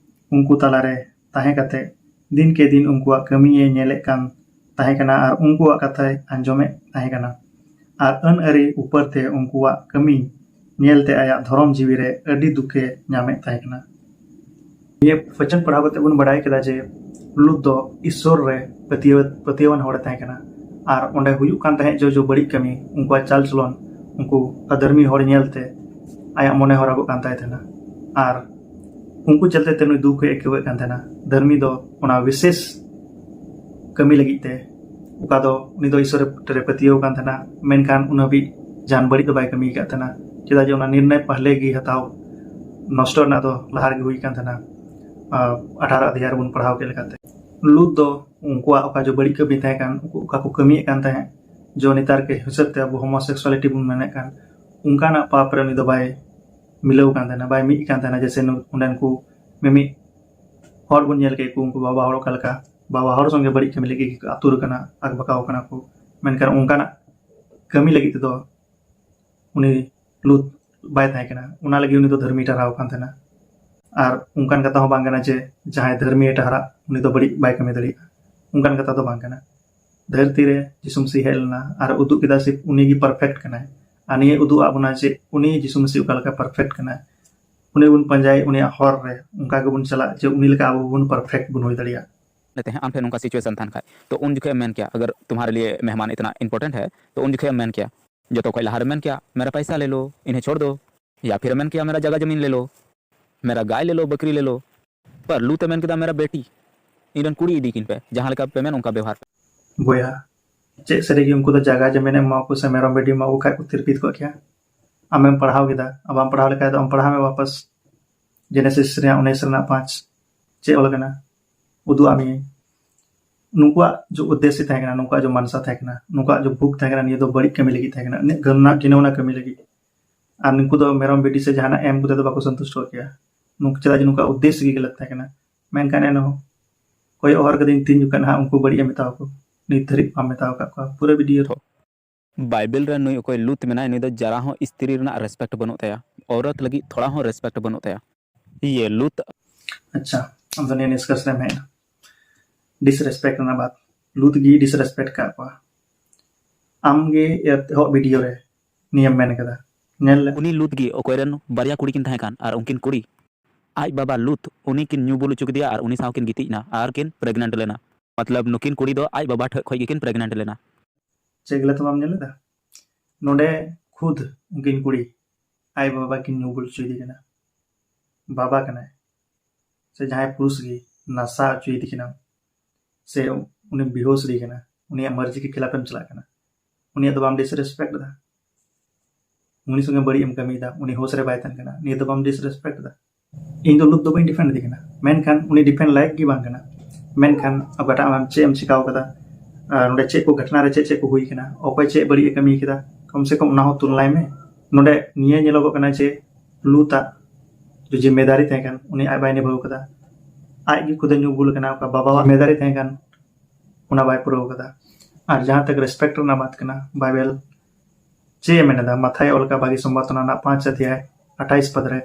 ᱩᱱᱠᱩ ᱛᱟᱞᱟᱨᱮ ᱛᱟᱦᱮᱸ ᱠᱟᱛᱮ ᱫᱤᱱ ᱠᱮ ᱫᱤᱱ ᱩᱱᱠᱩᱣᱟᱜ ᱠᱟᱹᱢᱤᱭᱮ ᱧᱮᱞᱮᱫ ᱠᱟᱱ ᱛᱟᱦᱮᱸ ᱠᱟᱱᱟ ᱟᱨ ᱩᱱᱠᱩᱣᱟᱜ ᱠᱟᱛᱷᱟᱭ ᱟᱸᱡᱚᱢᱮᱫ ᱛᱟᱦᱮᱸ ᱠᱟᱱᱟ᱾ ᱟᱨ ᱟᱹᱱ ᱟᱹᱨᱤ ᱩᱯᱟᱹᱨ ᱛᱮ ᱩᱱᱠᱩᱣᱟᱜ ᱠᱟᱹᱢᱤ ᱧᱮᱞᱛᱮ ᱟᱭᱟᱜ ᱫᱷᱚᱨᱚᱢ ᱡᱤᱣᱤ ᱨᱮ ᱟᱹᱰᱤ ᱫᱩᱠᱮ ᱧᱟᱢᱮᱫ ᱛᱟᱦᱮᱸ ᱠᱟᱱᱟ᱾ ᱱᱤᱭᱟᱹ ᱵᱚᱪᱚᱱ ᱯᱟᱲᱦᱟᱣ ᱠᱟᱛᱮ ᱵᱚᱱ ᱵᱟᱲᱟᱭ ᱠᱮᱫᱟ ᱡᱮ ᱞᱩᱛ ᱫᱚ ᱤᱥᱥᱚᱨ ᱨᱮ ᱯᱟᱹᱛᱭᱟᱹᱣ, ᱯᱟᱹᱛᱭᱟᱹᱣᱟᱱ ᱦᱚᱲᱮ ᱛᱟᱦᱮᱸ ᱠᱟᱱᱟ᱾ ᱟᱨ ᱚᱸᱰᱮ ᱦᱩᱭᱩᱜ ᱠᱟᱱ ᱛᱟᱦᱮᱸᱫ ᱡᱚ ᱡᱚ ᱵᱟᱹᱲᱤᱡ ᱠᱟᱹᱢᱤ, ᱩᱱᱠᱩᱣᱟᱜ ᱪᱟᱞ ᱪᱚᱞᱚᱱ, ᱩᱱᱠᱩ ᱟᱫᱷᱟᱨᱢᱤ ᱦᱚᱲ ᱧᱮᱞᱛᱮ ᱟᱭᱟᱜ ᱢᱚᱱᱮ ᱦᱚᱨᱟᱜᱚᱜ ᱠᱟᱱ ᱛᱟᱭ ᱛᱟᱦᱮᱱᱟ᱾ ᱟᱨ ᱩᱱᱠᱩ ᱪᱟᱞᱛᱮ ᱛᱮ ᱱᱩᱭ ᱫᱩᱠ ᱮ ᱟᱹᱭᱠᱟᱹᱣᱮᱫ ᱠᱟᱱ ᱛᱟᱦᱮᱱᱟ᱾ ᱫᱷᱟᱹᱨᱢᱤ ᱫᱚ ᱚᱱᱟ ᱵᱤᱥᱮᱥ ᱠᱟᱹᱢᱤ ᱞᱟᱹᱜᱤᱫ ᱛᱮ, ᱚᱠᱟ ᱫᱚ ᱩᱱᱤ ᱫᱚ ᱤᱥᱥᱚᱨ ᱨᱮ ᱯᱟᱹᱛᱭᱟᱹᱣ ᱠᱟᱱ ᱛᱟᱦᱮᱱᱟ, ᱢᱮᱱᱠᱷᱟᱱ ᱩᱱ ᱦᱟᱹᱵᱤᱡ ᱡᱟᱦᱟᱱ ᱵᱟᱹᱲᱤᱡ ᱫᱚ ᱵᱟᱭ ᱠᱟᱹᱢᱤ ᱟᱠᱟᱫ ᱛᱟᱦᱮᱱᱟ᱾ ᱪᱮᱫᱟᱜ ᱡᱮ ᱚᱱᱟ ᱱᱤᱨᱱᱚᱭ ᱯᱟᱦᱞᱮ ᱜᱮ ᱦᱟᱛᱟᱣ ᱱᱚᱥᱴᱚ ᱨᱮᱱᱟᱜ ᱫᱚ ᱞᱟᱦᱟ ᱨᱮᱜᱮ ᱦᱩᱭ ᱠᱟᱱ ᱛᱟᱦᱮᱱᱟ᱾ ᱟᱨ ᱟᱴᱷᱟᱨᱚ ᱚᱫᱷᱭᱟᱭ ᱨᱮᱵᱚᱱ ᱯᱟᱲᱦᱟᱣ ᱠᱮᱫ ᱞᱮᱠᱟᱛᱮ, ᱞᱩᱛ ᱫᱚ ᱩᱱᱠᱩᱣᱟᱜ ᱚᱠᱟ ᱡᱚ ᱵᱟᱹᱲᱤᱡ ᱠᱟᱹᱢᱤ ᱛᱟᱦᱮᱸ ᱠᱟᱱ, ᱩᱱᱠᱩ ᱚᱠᱟ ᱠᱚ ᱠᱟᱹᱢᱤᱭᱮᱫ ᱠᱟᱱ ᱛᱟᱦᱮᱸᱫ, ᱡᱚ ᱱᱮᱛᱟᱨ ᱠᱮ ᱦᱤᱥᱟᱹᱵ ᱛᱮ ᱟᱵᱚ homosexuality ᱵᱚᱱ ᱢᱮᱱᱮᱫ ᱠᱟᱱ, ᱚᱱᱠᱟᱱᱟᱜ ᱯᱟᱯ ᱨᱮ ᱩᱱᱤ ᱫᱚ ᱵᱟᱭ ᱢᱤᱞᱟᱹᱣ ᱠᱟᱱ ᱛᱟᱦᱮᱱᱟ, ᱵᱟᱭ ᱢᱤᱫ ᱠᱟᱱ ᱛᱟᱦᱮᱱᱟ᱾ ᱡᱮᱭᱥᱮ ᱱᱩ-, ᱚᱸᱰᱮᱱ ᱠᱚ ᱢᱤᱢᱤᱫ ᱦᱚᱲ ᱵᱚᱱ ᱧᱮᱞ ᱠᱮᱫ ᱠᱚ, ᱩᱱᱠᱩ ᱵᱟᱵᱟ ᱦᱚᱲ ᱚᱠᱟ ᱞᱮᱠᱟ, ᱵᱟᱵᱟ ᱦᱚᱲ ᱥᱚᱸᱜᱮ ᱵᱟᱹᱲᱤᱡ ᱠᱟᱹᱢᱤ ᱞᱟᱹᱜᱤᱫ ᱜᱮᱠᱚ ᱟᱹᱛᱩᱨ ᱠᱟᱱᱟ, ᱟᱠᱵᱟᱠᱟᱣ ᱠᱟᱱᱟ ᱠᱚ, ᱢᱮᱱᱠᱷᱟᱱ ᱚᱱᱠᱟᱱᱟᱜ ᱠᱟᱹᱢᱤ ᱞᱟᱹᱜᱤᱫ ᱛᱮᱫᱚ ᱩᱱᱤ ᱞᱩᱛ ᱵᱟᱭ ᱛᱟᱦᱮᱸ ᱠᱟᱱᱟ᱾ ᱚᱱᱟ ᱞᱟᱹᱜᱤᱫ ᱩᱱᱤ ᱫᱚ ᱫᱷᱟᱹᱨᱢᱤ ᱴᱟᱨᱦᱟᱣ ᱠᱟᱱ ᱛᱟᱦᱮᱱᱟ᱾ ᱟᱨ ᱚᱱᱠᱟᱱ ᱠᱟᱛᱷᱟ ᱦᱚᱸ ᱵᱟᱝ ᱠᱟᱱᱟ ᱡᱮ ᱡᱟᱦᱟᱸᱭ ᱫᱷᱟᱹᱨᱢᱤ ᱴᱟᱨᱦᱟᱜ ᱩᱱᱤ ᱫᱚ ᱵᱟᱹᱲᱤᱡ ᱵᱟᱭ ᱠᱟᱹᱢᱤ ᱫᱟᱲᱮᱭᱟᱜᱼᱟ, ᱚᱱᱠᱟᱱ ᱠᱟᱛᱷᱟ ᱫᱚ ᱵᱟᱝ ᱠᱟᱱᱟ᱾ ᱫᱷᱟᱹᱨᱛᱤ ᱨᱮ ᱡᱤᱥᱩ ᱢᱟᱹᱥᱤ ᱦᱮᱡ ᱞᱮᱱᱟ ᱟᱨ ᱩᱫᱩᱜ ᱠᱮᱫᱟ ᱥᱮ ᱩᱱᱤ ᱜᱮ perfect ᱠᱟᱱᱟᱭ᱾ ᱟᱨ ᱱᱤᱭᱟᱹ ᱩᱫᱩᱜ ᱟᱫ ᱵᱚᱱᱟ ᱡᱮ ᱩᱱᱤ ᱡᱤᱥᱩ ᱢᱟᱹᱥᱤ ᱚᱠᱟ ᱞᱮᱠᱟ perfect ᱠᱟᱱᱟᱭ᱾ ᱩᱱᱤ ᱵᱚᱱ ᱯᱟᱸᱡᱟᱭ, ᱩᱱᱤᱭᱟᱜ ᱦᱚᱨ ᱨᱮ ᱚᱱᱠᱟ ᱜᱮᱵᱚᱱ ᱪᱟᱞᱟᱜ ᱡᱮ ᱩᱱᱤ ᱞᱮᱠᱟ ᱟᱵᱚ ᱵᱚᱱ perfect ᱵᱚᱱ ᱦᱩᱭ ᱫᱟᱲᱮᱭᱟᱜᱼᱟ᱾ लेते हैं, ᱟᱢ ᱴᱷᱮᱱ ᱱᱚᱝᱠᱟ situation ᱛᱟᱦᱮᱱ ᱠᱷᱟᱡ, ᱛᱚ ᱩᱱ ᱡᱚᱠᱷᱮᱡ ᱮᱢ ᱢᱮᱱ ᱠᱮᱭᱟ, अगर तुम्हारे लिए मेहमान इतना important है, तो ᱩᱱ ᱡᱚᱠᱷᱮᱡ ᱮᱢ ᱢᱮᱱ ᱠᱮᱭᱟ, ᱡᱚᱛᱚ ᱠᱷᱚᱡ ᱞᱟᱦᱟ ᱨᱮ ᱢᱮᱱ ᱠᱮᱭᱟ, मेरा पैसा ले लो, ᱤᱱᱟᱹ ᱪᱷᱚᱲ ᱫᱚ, या फिर ᱮᱢ ᱢᱮᱱ ᱠᱮᱭᱟ, मेरा ᱡᱟᱭᱜᱟ ᱡᱟᱢᱤᱱ ले लो, मेरा ᱜᱟᱭ ले लो, ᱵᱟᱠᱨᱤ ले लो᱾ ᱯᱟᱨ ᱞᱩᱛ ᱮ ᱢᱮᱱ ᱠᱮᱫᱟ, मेरा बेटी, ᱤᱧ ᱨᱮᱱ ᱠᱩᱲᱤ ᱤᱫᱤ ᱠᱤᱱ ᱯᱮ, ᱡᱟᱦᱟᱸ ᱞᱮᱠᱟ ᱯᱮ ᱢᱮᱱ ᱚᱱᱠᱟ ᱵᱮᱣᱦᱟᱨ ᱯᱮ᱾ ᱵᱚᱭᱦᱟ, ᱪᱮᱫ ᱥᱟᱹᱨᱤ ᱜᱮ ᱩᱱᱠᱩ ᱫᱚ ᱡᱟᱭᱜᱟ ᱡᱟᱢᱤᱱ ᱮᱢ ᱮᱢᱟ ᱠᱚ ᱥᱮ ᱢᱮᱨᱚᱢ ᱵᱷᱤᱰᱤ ᱮᱢᱟ ᱠᱚ ᱠᱷᱟᱡ ᱠᱚ ᱛᱤᱨᱯᱤᱛ ᱠᱚᱜ ᱠᱮᱭᱟ? ᱟᱢᱮᱢ ᱯᱟᱲᱦᱟᱣ ᱠᱮᱫᱟ, ᱟᱨ ᱵᱟᱢ ᱯᱟᱲᱦᱟᱣ ᱞᱮᱠᱷᱟᱡ ᱫᱚ ᱟᱢ ᱯᱟᱲᱦᱟᱣ ᱢᱮ ᱣᱟᱯᱟᱥ᱾ ᱡᱮᱱᱮᱥᱤᱥ ᱨᱮᱭᱟᱜ ᱩᱱᱤᱥ ᱨᱮᱱᱟᱜ ᱯᱟᱸᱪ ᱪᱮᱫ ᱚᱞ ᱠᱟᱱᱟ? ᱩᱫᱩᱜ ᱟᱫ ᱢᱮᱭᱟᱭ᱾ ᱱᱩᱠᱩᱣᱟᱜ ᱡᱮ ᱩᱫᱽᱫᱮᱥᱥᱚ ᱛᱟᱦᱮᱸ ᱠᱟᱱᱟ, ᱱᱩᱠᱩᱣᱟᱜ ᱡᱮ ᱢᱟᱱᱥᱟ ᱛᱟᱦᱮᱸ ᱠᱟᱱᱟ, ᱱᱩᱠᱩᱣᱟᱜ ᱡᱮ ᱵᱷᱩᱠ ᱛᱟᱦᱮᱸ ᱠᱟᱱᱟ, ᱱᱤᱭᱟᱹ ᱫᱚ ᱵᱟᱹᱲᱤᱡ ᱠᱟᱹᱢᱤ ᱞᱟᱹᱜᱤᱫ ᱛᱟᱦᱮᱸ ᱠᱟᱱᱟ, ᱤᱱᱟᱹᱜ ᱜᱷᱤᱱᱚ-, ᱜᱷᱤᱱᱚᱱᱟ ᱠᱟᱹᱢᱤ ᱞᱟᱹᱜᱤᱫ᱾ ᱟᱨ ᱱᱩᱠᱩ ᱫᱚ ᱢᱮᱨᱚᱢ ᱵᱷᱤᱰᱤ ᱥᱮ ᱡᱟᱦᱟᱱᱟᱜ ᱮᱢ ᱠᱟᱛᱮ ᱫᱚ ᱵᱟᱠᱚ ᱥᱚᱱᱛᱩᱥᱴᱚ ᱠᱮᱭᱟ᱾ ᱱᱩᱠᱩ ᱪᱮᱫᱟᱜ ᱡᱮ ᱱᱩᱠᱩᱣᱟᱜ ᱩᱫᱽᱫᱮᱥᱥᱚ ᱜᱮ ᱜᱟᱞᱟᱛ ᱛᱟᱦᱮᱸ ᱠᱟᱱᱟ᱾ ᱢᱮᱱᱠᱷᱟᱱ ᱮᱱᱦᱚᱸ ᱠᱚᱭᱚᱜ ᱦᱚᱨ ᱠᱟᱹᱫᱟᱹᱧ ᱛᱤᱱ ᱡᱚᱠᱷᱚᱱ ᱦᱟᱸᱜ ᱩᱱᱠᱩ ᱵᱟᱹᱲᱤᱡ ᱮ ᱢᱮᱛᱟᱣ ᱠᱚ, ᱱᱤᱛ ᱫᱷᱟᱹᱨᱤᱡ ᱵᱟᱢ ᱢᱮᱛᱟᱣ ᱟᱠᱟᱫ ᱠᱚᱣᱟ ᱯᱩᱨᱟᱹ ᱵᱷᱤᱰᱤᱭᱳ ᱨᱮ᱾ ᱵᱟᱭᱵᱮᱞ ᱨᱮ ᱱᱩᱭ ᱚᱠᱚᱭ ᱞᱩᱛ ᱢᱮᱱᱟᱭ, ᱱᱩᱭ ᱫᱚ ᱡᱟᱨᱟ ᱦᱚᱸ ᱥᱛᱨᱤ ᱨᱮᱱᱟᱜ ᱨᱮᱥᱯᱮᱠᱴ ᱵᱟᱹᱱᱩᱜ ᱛᱟᱭᱟ, ᱚᱣᱨᱚᱛ ᱞᱟᱹᱜᱤᱫ ᱛᱷᱚᱲᱟ ᱦᱚᱸ ᱨᱮᱥᱯᱮᱠᱴ ᱵᱟᱹᱱᱩᱜ ᱛᱟᱭᱟ᱾ ᱤᱭᱮ ᱞᱩᱛ᱾ ᱟᱪᱪᱷᱟ, ᱟᱢ ᱫᱚ ᱱᱤᱭᱟᱹ ᱱᱤᱥᱠᱟᱥ ᱨᱮᱢ ᱦᱮᱡ ᱮᱱᱟ, ᱰᱤᱥᱨᱮᱥᱯᱮᱠᱴ ᱨᱮᱱᱟᱜ ᱵᱟᱛ᱾ ᱞᱩᱛ ᱜᱮ ᱰᱤᱥᱨᱮᱥᱯᱮᱠᱴ ᱠᱟᱜ ᱠᱚᱣᱟ᱾ ᱟᱢ ᱜᱮ ᱮᱛᱚᱦᱚᱵ ᱵᱷᱤᱰᱤᱭᱳ ᱨᱮ ᱱᱤᱭᱟᱹᱢ ᱢᱮᱱ ᱠᱟᱫᱟ᱾ ᱧᱮᱞ ᱞᱮ᱾ ᱩᱱᱤ ᱞᱩᱛ ᱜᱮ ᱚᱠᱚᱭ ᱨᱮᱱ ᱵᱟᱨᱭᱟ ᱠᱩᱲᱤ ᱠᱤᱱ ᱛᱟᱦᱮᱸ ᱠᱟᱱ, ᱟᱨ ᱩᱱᱠᱤᱱ ᱠᱩᱲᱤ ᱟᱡ ᱵᱟᱵᱟ ᱞᱩᱛ ᱩᱱᱤ ᱠᱤᱱ ᱧᱩ ᱵᱩᱞ ᱦᱚᱪᱚ ᱠᱮᱫᱮᱭᱟ ᱟᱨ ᱩᱱᱤ ᱥᱟᱶ ᱠᱤᱱ ᱜᱤᱛᱤᱡ ᱮᱱᱟ ᱟᱨ ᱠᱤᱱ ᱯᱨᱮᱜᱱᱮᱱᱴ ᱞᱮᱱᱟ᱾ ᱢᱚᱛᱞᱚᱵ ᱱᱩᱠᱤᱱ ᱠᱩᱲᱤ ᱫᱚ ᱟᱡ ᱵᱟᱵᱟ ᱴᱷᱮᱡ ᱠᱷᱚᱡ ᱜᱮᱠᱤᱱ ᱯᱨᱮᱜᱱᱮᱱᱴ ᱞᱮᱱᱟ᱾ ᱪᱮᱫ ᱜᱟᱞᱟᱛ ᱵᱟᱢ ᱧᱮᱞ ᱞᱮᱫᱟ? ᱱᱚᱰᱮ ᱠᱷᱩᱫ ᱩᱱᱠᱤᱱ ᱠᱩᱲᱤ ᱟᱡ ᱵᱟᱵᱟ ᱠᱤᱱ ᱧᱩ ᱵᱩᱞ ᱦᱚᱪᱚᱭᱮᱫᱮ ᱠᱟᱱᱟ᱾ ᱵᱟᱵᱟ ᱠᱟᱱᱟᱭ ᱥᱮ ᱡᱟᱦᱟᱸᱭ ᱯᱩᱨᱩᱥ ᱜᱮ ᱱᱟᱥᱟ ᱦᱚᱪᱚᱭᱮᱫᱮ ᱠᱟᱱᱟ ᱥᱮ ᱩᱱᱤ ᱵᱮᱦᱳᱥ ᱮᱫᱮ ᱠᱟᱱᱟ, ᱩᱱᱤᱭᱟᱜ ᱢᱟᱨᱡᱤ ᱠᱮ ᱠᱷᱤᱞᱟᱯ ᱮᱢ ᱪᱟᱞᱟᱜ ᱠᱟᱱᱟ, ᱩᱱᱤᱭᱟᱜ ᱫᱚ ᱵᱟᱢ ᱰᱤᱥᱨᱮᱥᱯᱮᱠᱴ ᱮᱫᱟ᱾ ᱩᱱᱤ ᱥᱚᱸᱜᱮ ᱵᱟᱹᱲᱤᱡ ᱮᱢ ᱠᱟᱹᱢᱤᱭᱮᱫᱟ, ᱩᱱᱤ ᱦᱳᱥ ᱨᱮ ᱵᱟᱭ ᱛᱟᱦᱮᱱ ᱠᱟᱱᱟ, ᱱᱤᱭᱟᱹ ᱫᱚ ᱵᱟᱢ ᱰᱤᱥᱨᱮᱥᱯᱮᱠᱴ ᱮᱫᱟ᱾ ᱤᱧ ᱫᱚ ᱞᱩᱛ ᱫᱚ ᱵᱟᱹᱧ ᱰᱤᱯᱷᱮᱱᱰ ᱮᱫᱮ ᱠᱟᱱᱟ, ᱢᱮᱱᱠᱷᱟᱱ ᱩᱱᱤ ᱰᱤᱯᱷᱮᱱᱰ ᱞᱟᱭᱮᱠ ᱜᱮ ᱵᱟᱝ ᱠᱟᱱᱟ᱾ ᱢᱮᱱᱠᱷᱟᱱ ᱚᱠᱟᱴᱟᱜ ᱟᱢ ᱪᱮᱫ ᱮᱢ ᱪᱤᱠᱟᱹᱣ ᱠᱟᱫᱟ, ᱟᱨ ᱱᱚᱰᱮ ᱪᱮᱫ ᱠᱚ ᱜᱷᱚᱴᱚᱱᱟ ᱨᱮ ᱪᱮᱫ ᱪᱮᱫ ᱠᱚ ᱦᱩᱭ ᱠᱟᱱᱟ, ᱚᱠᱚᱭ ᱪᱮᱫ ᱵᱟᱹᱲᱤᱡ ᱮ ᱠᱟᱹᱢᱤ ᱠᱮᱫᱟ, ᱠᱚᱢ ᱥᱮ ᱠᱚᱢ ᱚᱱᱟ ᱦᱚᱸ ᱛᱩᱞᱱᱟᱭ ᱢᱮ᱾ ᱱᱚᱰᱮ ᱱᱤᱭᱟᱹ ᱧᱮᱞᱚᱜᱚᱜ ᱠᱟᱱᱟ ᱡᱮ ᱞᱩᱛᱟᱜ ᱡᱮ ᱡᱤᱢᱢᱮᱫᱟᱨᱤ ᱛᱟᱦᱮᱸ ᱠᱟᱱ, ᱩᱱᱤ ᱟᱡ ᱵᱟᱭ ᱱᱤᱵᱷᱟᱹᱣ ᱠᱟᱫᱟ᱾ ᱟᱡ ᱜᱮ ᱠᱷᱩᱫᱮ ᱧᱩ ᱵᱩᱞ ᱠᱟᱱᱟ, ᱚᱠᱟ ᱵᱟᱵᱟᱣᱟᱜ ᱡᱤᱢᱢᱮᱫᱟᱨᱤ ᱛᱟᱦᱮᱸ ᱠᱟᱱ, ᱚᱱᱟ ᱵᱟᱭ ᱯᱩᱨᱟᱹᱣ ᱠᱟᱫᱟ᱾ ᱟᱨ ᱡᱟᱦᱟᱸ ᱛᱟᱠ ᱨᱮᱥᱯᱮᱠᱴ ᱨᱮᱱᱟᱜ ᱵᱟᱛ ᱠᱟᱱᱟ, ᱵᱟᱭᱵᱮᱞ ᱪᱮᱫ ᱮ ᱢᱮᱱ ᱮᱫᱟ? ᱢᱟᱛᱷᱟᱭ ᱚᱞ ᱠᱟᱜ ᱵᱷᱟᱹᱜᱤ ᱥᱚᱢᱵᱟᱫ ᱚᱱᱟ ᱨᱮᱱᱟᱜ ᱯᱟᱸᱪ ᱚᱫᱷᱭᱟᱭ ᱟᱴᱷᱟᱭᱤᱥ ᱯᱚᱫ ᱨᱮ,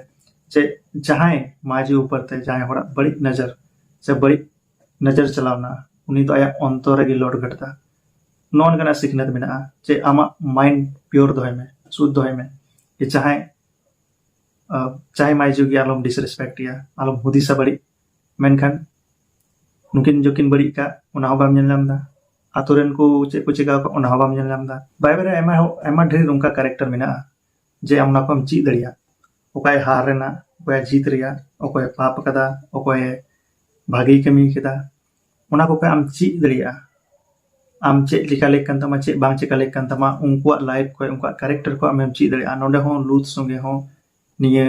ᱡᱮ ᱡᱟᱦᱟᱸᱭ ᱢᱟᱹᱡᱷᱤ ᱩᱯᱚᱨ ᱛᱮ ᱡᱟᱦᱟᱸᱭ ᱦᱚᱲᱟᱜ ᱵᱟᱹᱲᱤᱡ ᱱᱚᱡᱚᱨ ᱥᱮ ᱵᱟᱹᱲᱤᱡ ᱱᱚᱡᱚᱨ ᱪᱟᱞᱟᱣ ᱮᱱᱟ, ᱩᱱᱤ ᱫᱚ ᱟᱭᱟᱜ ᱚᱱᱛᱚᱨ ᱨᱮᱜᱮ ᱞᱚᱰ ᱜᱷᱟᱴ ᱮᱫᱟ᱾ ᱱᱚᱜᱼᱚ ᱱᱚᱝᱠᱟᱱᱟᱜ ᱥᱤᱠᱷᱱᱟᱹᱛ ᱢᱮᱱᱟᱜᱼᱟ ᱡᱮ ᱟᱢᱟᱜ ᱢᱟᱭᱤᱱᱰ ᱯᱤᱭᱳᱨ ᱫᱚᱦᱚᱭ ᱢᱮ, ᱥᱩᱫ ᱫᱚᱦᱚᱭ ᱢᱮ᱾ ᱡᱮ ᱡᱟᱦᱟᱸᱭ, ᱟᱸ, ᱡᱟᱦᱟᱸᱭ ᱢᱟᱹᱡᱷᱤ ᱜᱮ ᱟᱞᱚᱢ ᱰᱤᱥᱨᱮᱥᱯᱮᱠᱴ ᱮᱭᱟ, ᱟᱞᱚᱢ ᱦᱩᱫᱤᱥᱟ ᱵᱟᱹᱲᱤᱡ᱾ ᱢᱮᱱᱠᱷᱟᱱ ᱱᱩᱠᱤᱱ ᱡᱚᱠᱤᱱ ᱵᱟᱹᱲᱤᱡ ᱠᱟᱜ, ᱚᱱᱟ ᱦᱚᱸ ᱵᱟᱢ ᱧᱮᱞ ᱧᱟᱢ ᱮᱫᱟ᱾ ᱟᱛᱳ ᱨᱮᱱ ᱠᱚ ᱪᱮᱫ ᱠᱚ ᱪᱤᱠᱟᱹ ᱟᱠᱟᱫ, ᱚᱱᱟ ᱦᱚᱸ ᱵᱟᱢ ᱧᱮᱞ ᱧᱟᱢ ᱮᱫᱟ᱾ ᱵᱟᱭᱵᱮᱞ ᱨᱮ ᱟᱭᱢᱟ, ᱟᱭᱢᱟ ᱰᱷᱮᱨ ᱚᱱᱠᱟ ᱠᱮᱨᱮᱠᱴᱟᱨ ᱢᱮᱱᱟᱜᱼᱟ ᱡᱮ ᱟᱢ ᱚᱱᱟ ᱠᱚᱢ ᱪᱮᱫ ᱫᱟᱲᱮᱭᱟᱜ᱾ ᱚᱠᱚᱭ ᱦᱟᱨ ᱨᱮᱱᱟᱜ, ᱚᱠᱚᱭᱟᱜ ᱡᱤᱛ ᱨᱮᱭᱟᱜ, ᱚᱠᱚᱭᱮ ᱯᱟᱯ ᱟᱠᱟᱫᱟ, ᱚᱠᱚᱭᱮ ᱵᱷᱟᱜᱮᱭ ᱠᱟᱹᱢᱤ ᱠᱮᱫᱟ, ᱚᱱᱟ ᱠᱚ ᱠᱷᱚᱱ ᱟᱢ ᱪᱮᱫ ᱫᱟᱲᱮᱭᱟᱜᱼᱟ᱾ ᱟᱢ ᱪᱮᱫ ᱞᱮᱠᱟ ᱞᱮᱠ ᱠᱟᱱ ᱛᱟᱢᱟ, ᱪᱮᱫ ᱵᱟᱝ ᱪᱮᱠᱟ ᱞᱮᱠ ᱠᱟᱱ ᱛᱟᱢᱟ, ᱩᱱᱠᱩᱣᱟᱜ ᱞᱟᱭᱤᱯᱷ ᱠᱷᱚᱱ, ᱩᱱᱠᱩᱣᱟᱜ ᱠᱮᱨᱮᱠᱴᱟᱨ ᱠᱷᱚᱱ ᱟᱢᱮᱢ ᱪᱮᱫ ᱫᱟᱲᱮᱭᱟᱜᱼᱟ᱾ ᱱᱚᱰᱮ ᱦᱚᱸ ᱞᱩᱛ ᱥᱚᱸᱜᱮ ᱦᱚᱸ ᱱᱤᱭᱟᱹ,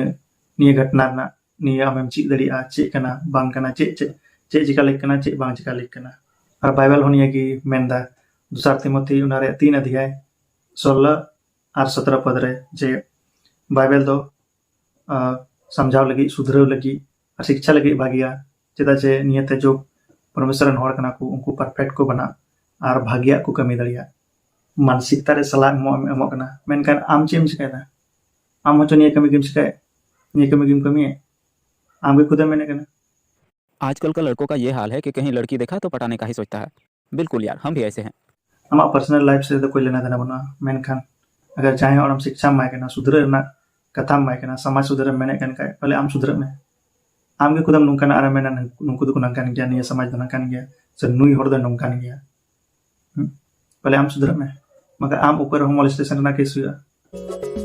ᱱᱤᱭᱟᱹ ᱜᱷᱚᱴᱱᱟ ᱨᱮᱱᱟᱜ ᱱᱤᱭᱟᱹ ᱟᱢᱮᱢ ᱪᱮᱫ ᱫᱟᱲᱮᱭᱟᱜᱼᱟ, ᱪᱮᱫ ᱠᱟᱱᱟ, ᱵᱟᱝ ᱠᱟᱱᱟ, ᱪᱮᱫ, ᱪᱮᱫ, ᱪᱮᱫ ᱪᱤᱠᱟ ᱞᱟᱹᱜᱤᱫ ᱠᱟᱱᱟ, ᱪᱮᱫ ᱵᱟᱝ ᱪᱤᱠᱟ ᱞᱟᱹᱜᱤᱫ ᱠᱟᱱᱟ᱾ ᱟᱨ ᱵᱟᱭᱵᱮᱞ ᱦᱚᱸ ᱱᱤᱭᱟᱹ ᱜᱮ ᱢᱮᱱᱫᱟ, ᱫᱚᱥᱟᱨ ᱛᱤᱢᱚᱛᱷᱤ ᱚᱱᱟ ᱨᱮᱭᱟᱜ ᱛᱤᱱ ᱚᱫᱷᱭᱟᱭ ᱥᱳᱞᱞᱳ ᱟᱨ ᱥᱚᱛᱨᱚ ᱯᱚᱫ ᱨᱮ, ᱡᱮ ᱵᱟᱭᱵᱮᱞ ᱫᱚ ᱟᱨ ᱥᱟᱢᱡᱷᱟᱣ ᱞᱟᱹᱜᱤᱫ, ᱥᱩᱫᱷᱨᱟᱹᱣ ᱞᱟᱹᱜᱤᱫ ᱟᱨ ᱥᱤᱠᱪᱷᱟ ᱞᱟᱹᱜᱤᱫ ᱵᱷᱟᱜᱮᱭᱟ᱾ ᱪᱮᱫᱟᱜ ᱡᱮ ᱱᱤᱭᱟᱹᱛᱮ ᱡᱚᱵ ᱯᱚᱨᱢᱮᱥᱚᱨ ᱨᱮᱱ ᱦᱚᱲ ᱠᱟᱱᱟ ᱠᱚ, ᱩᱱᱠᱩ ᱯᱟᱨᱯᱷᱮᱠᱴ ᱠᱚ ᱵᱮᱱᱟᱜ ᱟᱨ ᱵᱷᱟᱜᱮᱭᱟᱜ ᱠᱚ ᱠᱟᱹᱢᱤ ᱫᱟᱲᱮᱭᱟᱜ᱾ ᱢᱟᱱᱥᱤᱠᱛᱟ ᱨᱮ ᱥᱟᱞᱟ ᱮᱢᱚᱜ, ᱮᱢᱚᱜ ᱠᱟᱱᱟ, ᱢᱮᱱᱠᱷᱟᱱ ᱟᱢ ᱪᱮᱫ ᱮᱢ ᱪᱤᱠᱟᱹᱭᱮᱫᱟ? ᱟᱢ ᱦᱚᱸᱪᱚ ᱱᱤᱭᱟᱹ ᱠᱟᱹᱢᱤ ᱜᱮᱢ ᱪᱤᱠᱟᱹᱭᱮᱫ, ᱱᱤᱭᱟᱹ ᱠᱟᱹᱢᱤ ᱜᱮᱢ ᱠᱟᱹᱢᱤᱭᱮᱫ, ᱟᱢ ᱜᱮ ᱠᱷᱩᱫᱮᱢ ᱢᱮᱱᱮᱫ ᱠᱟᱱᱟ᱾ आजकल का लड़कों का ये हाल है कि कहीं लड़की देखा तो पटाने का ही सोचता है। बिल्कुल यार, हम भी ऐसे हैं। ᱟᱢᱟᱜ ᱯᱟᱨᱥᱚᱱᱟᱞ ᱞᱟᱭᱤᱯᱷ ᱥᱮᱫ ᱫᱚ ᱠᱳᱭ ᱞᱮᱱᱟ ᱫᱮᱱᱟ ᱵᱟᱹᱱᱩᱜᱼᱟ, ᱢᱮᱱᱠᱷᱟᱱ ᱟᱜᱟᱨ ᱡᱟᱦᱟᱸᱭ ᱦᱚᱲ ᱟᱢ ᱥᱤᱠᱪᱷᱟᱢ ᱮᱢᱟᱭ ᱠᱟᱱᱟ, ᱥᱩᱫᱷᱨᱟᱹᱜ ᱨᱮᱱᱟᱜ ᱠᱟᱛᱷᱟᱢ ᱮᱢᱟᱭ ᱠᱟᱱᱟ, ᱥᱚᱢᱟᱡᱽ ᱥᱩᱫᱷᱟᱹᱨᱮᱢ ᱢᱮᱱᱮᱫ ᱠᱟᱱ ᱠᱷᱟᱡ, ᱵᱚᱞᱮ ᱟᱢ ᱥᱩᱫᱷᱨᱟᱹᱜ ᱢᱮ᱾ ᱟᱢ ᱜᱮ ᱠᱷᱩᱫᱟᱢ ᱱᱚᱝᱠᱟᱱᱟ ᱟᱨᱮᱢ ᱢᱮᱱᱟ, "ᱱᱩᱠᱩ ᱫᱚᱠᱚ ᱱᱚᱝᱠᱟᱱ ᱜᱮᱭᱟ, ᱱᱤᱭᱟᱹ ᱥᱚᱢᱟᱡᱽ ᱫᱚ ᱱᱚᱝᱠᱟᱱ ᱜᱮᱭᱟ, ᱥᱮ ᱱᱩᱭ ᱦᱚᱲ ᱫᱚᱭ ᱱᱚᱝᱠᱟᱱ ᱜᱮᱭᱟ᱾" ᱦᱩᱸ? ᱵᱚᱞᱮ ᱟᱢ ᱥᱩᱫᱷᱨᱟᱹᱜ ᱢᱮ, ᱵᱟᱝᱠᱷᱟᱱ ᱟᱢ ᱩᱯᱚᱨ ᱨᱮᱦᱚᱸ ᱢᱚᱞᱮᱥᱴᱮᱥᱚᱱ ᱨᱮᱱᱟᱜ ᱠᱮᱥ ᱦᱩᱭᱩᱜᱼᱟ᱾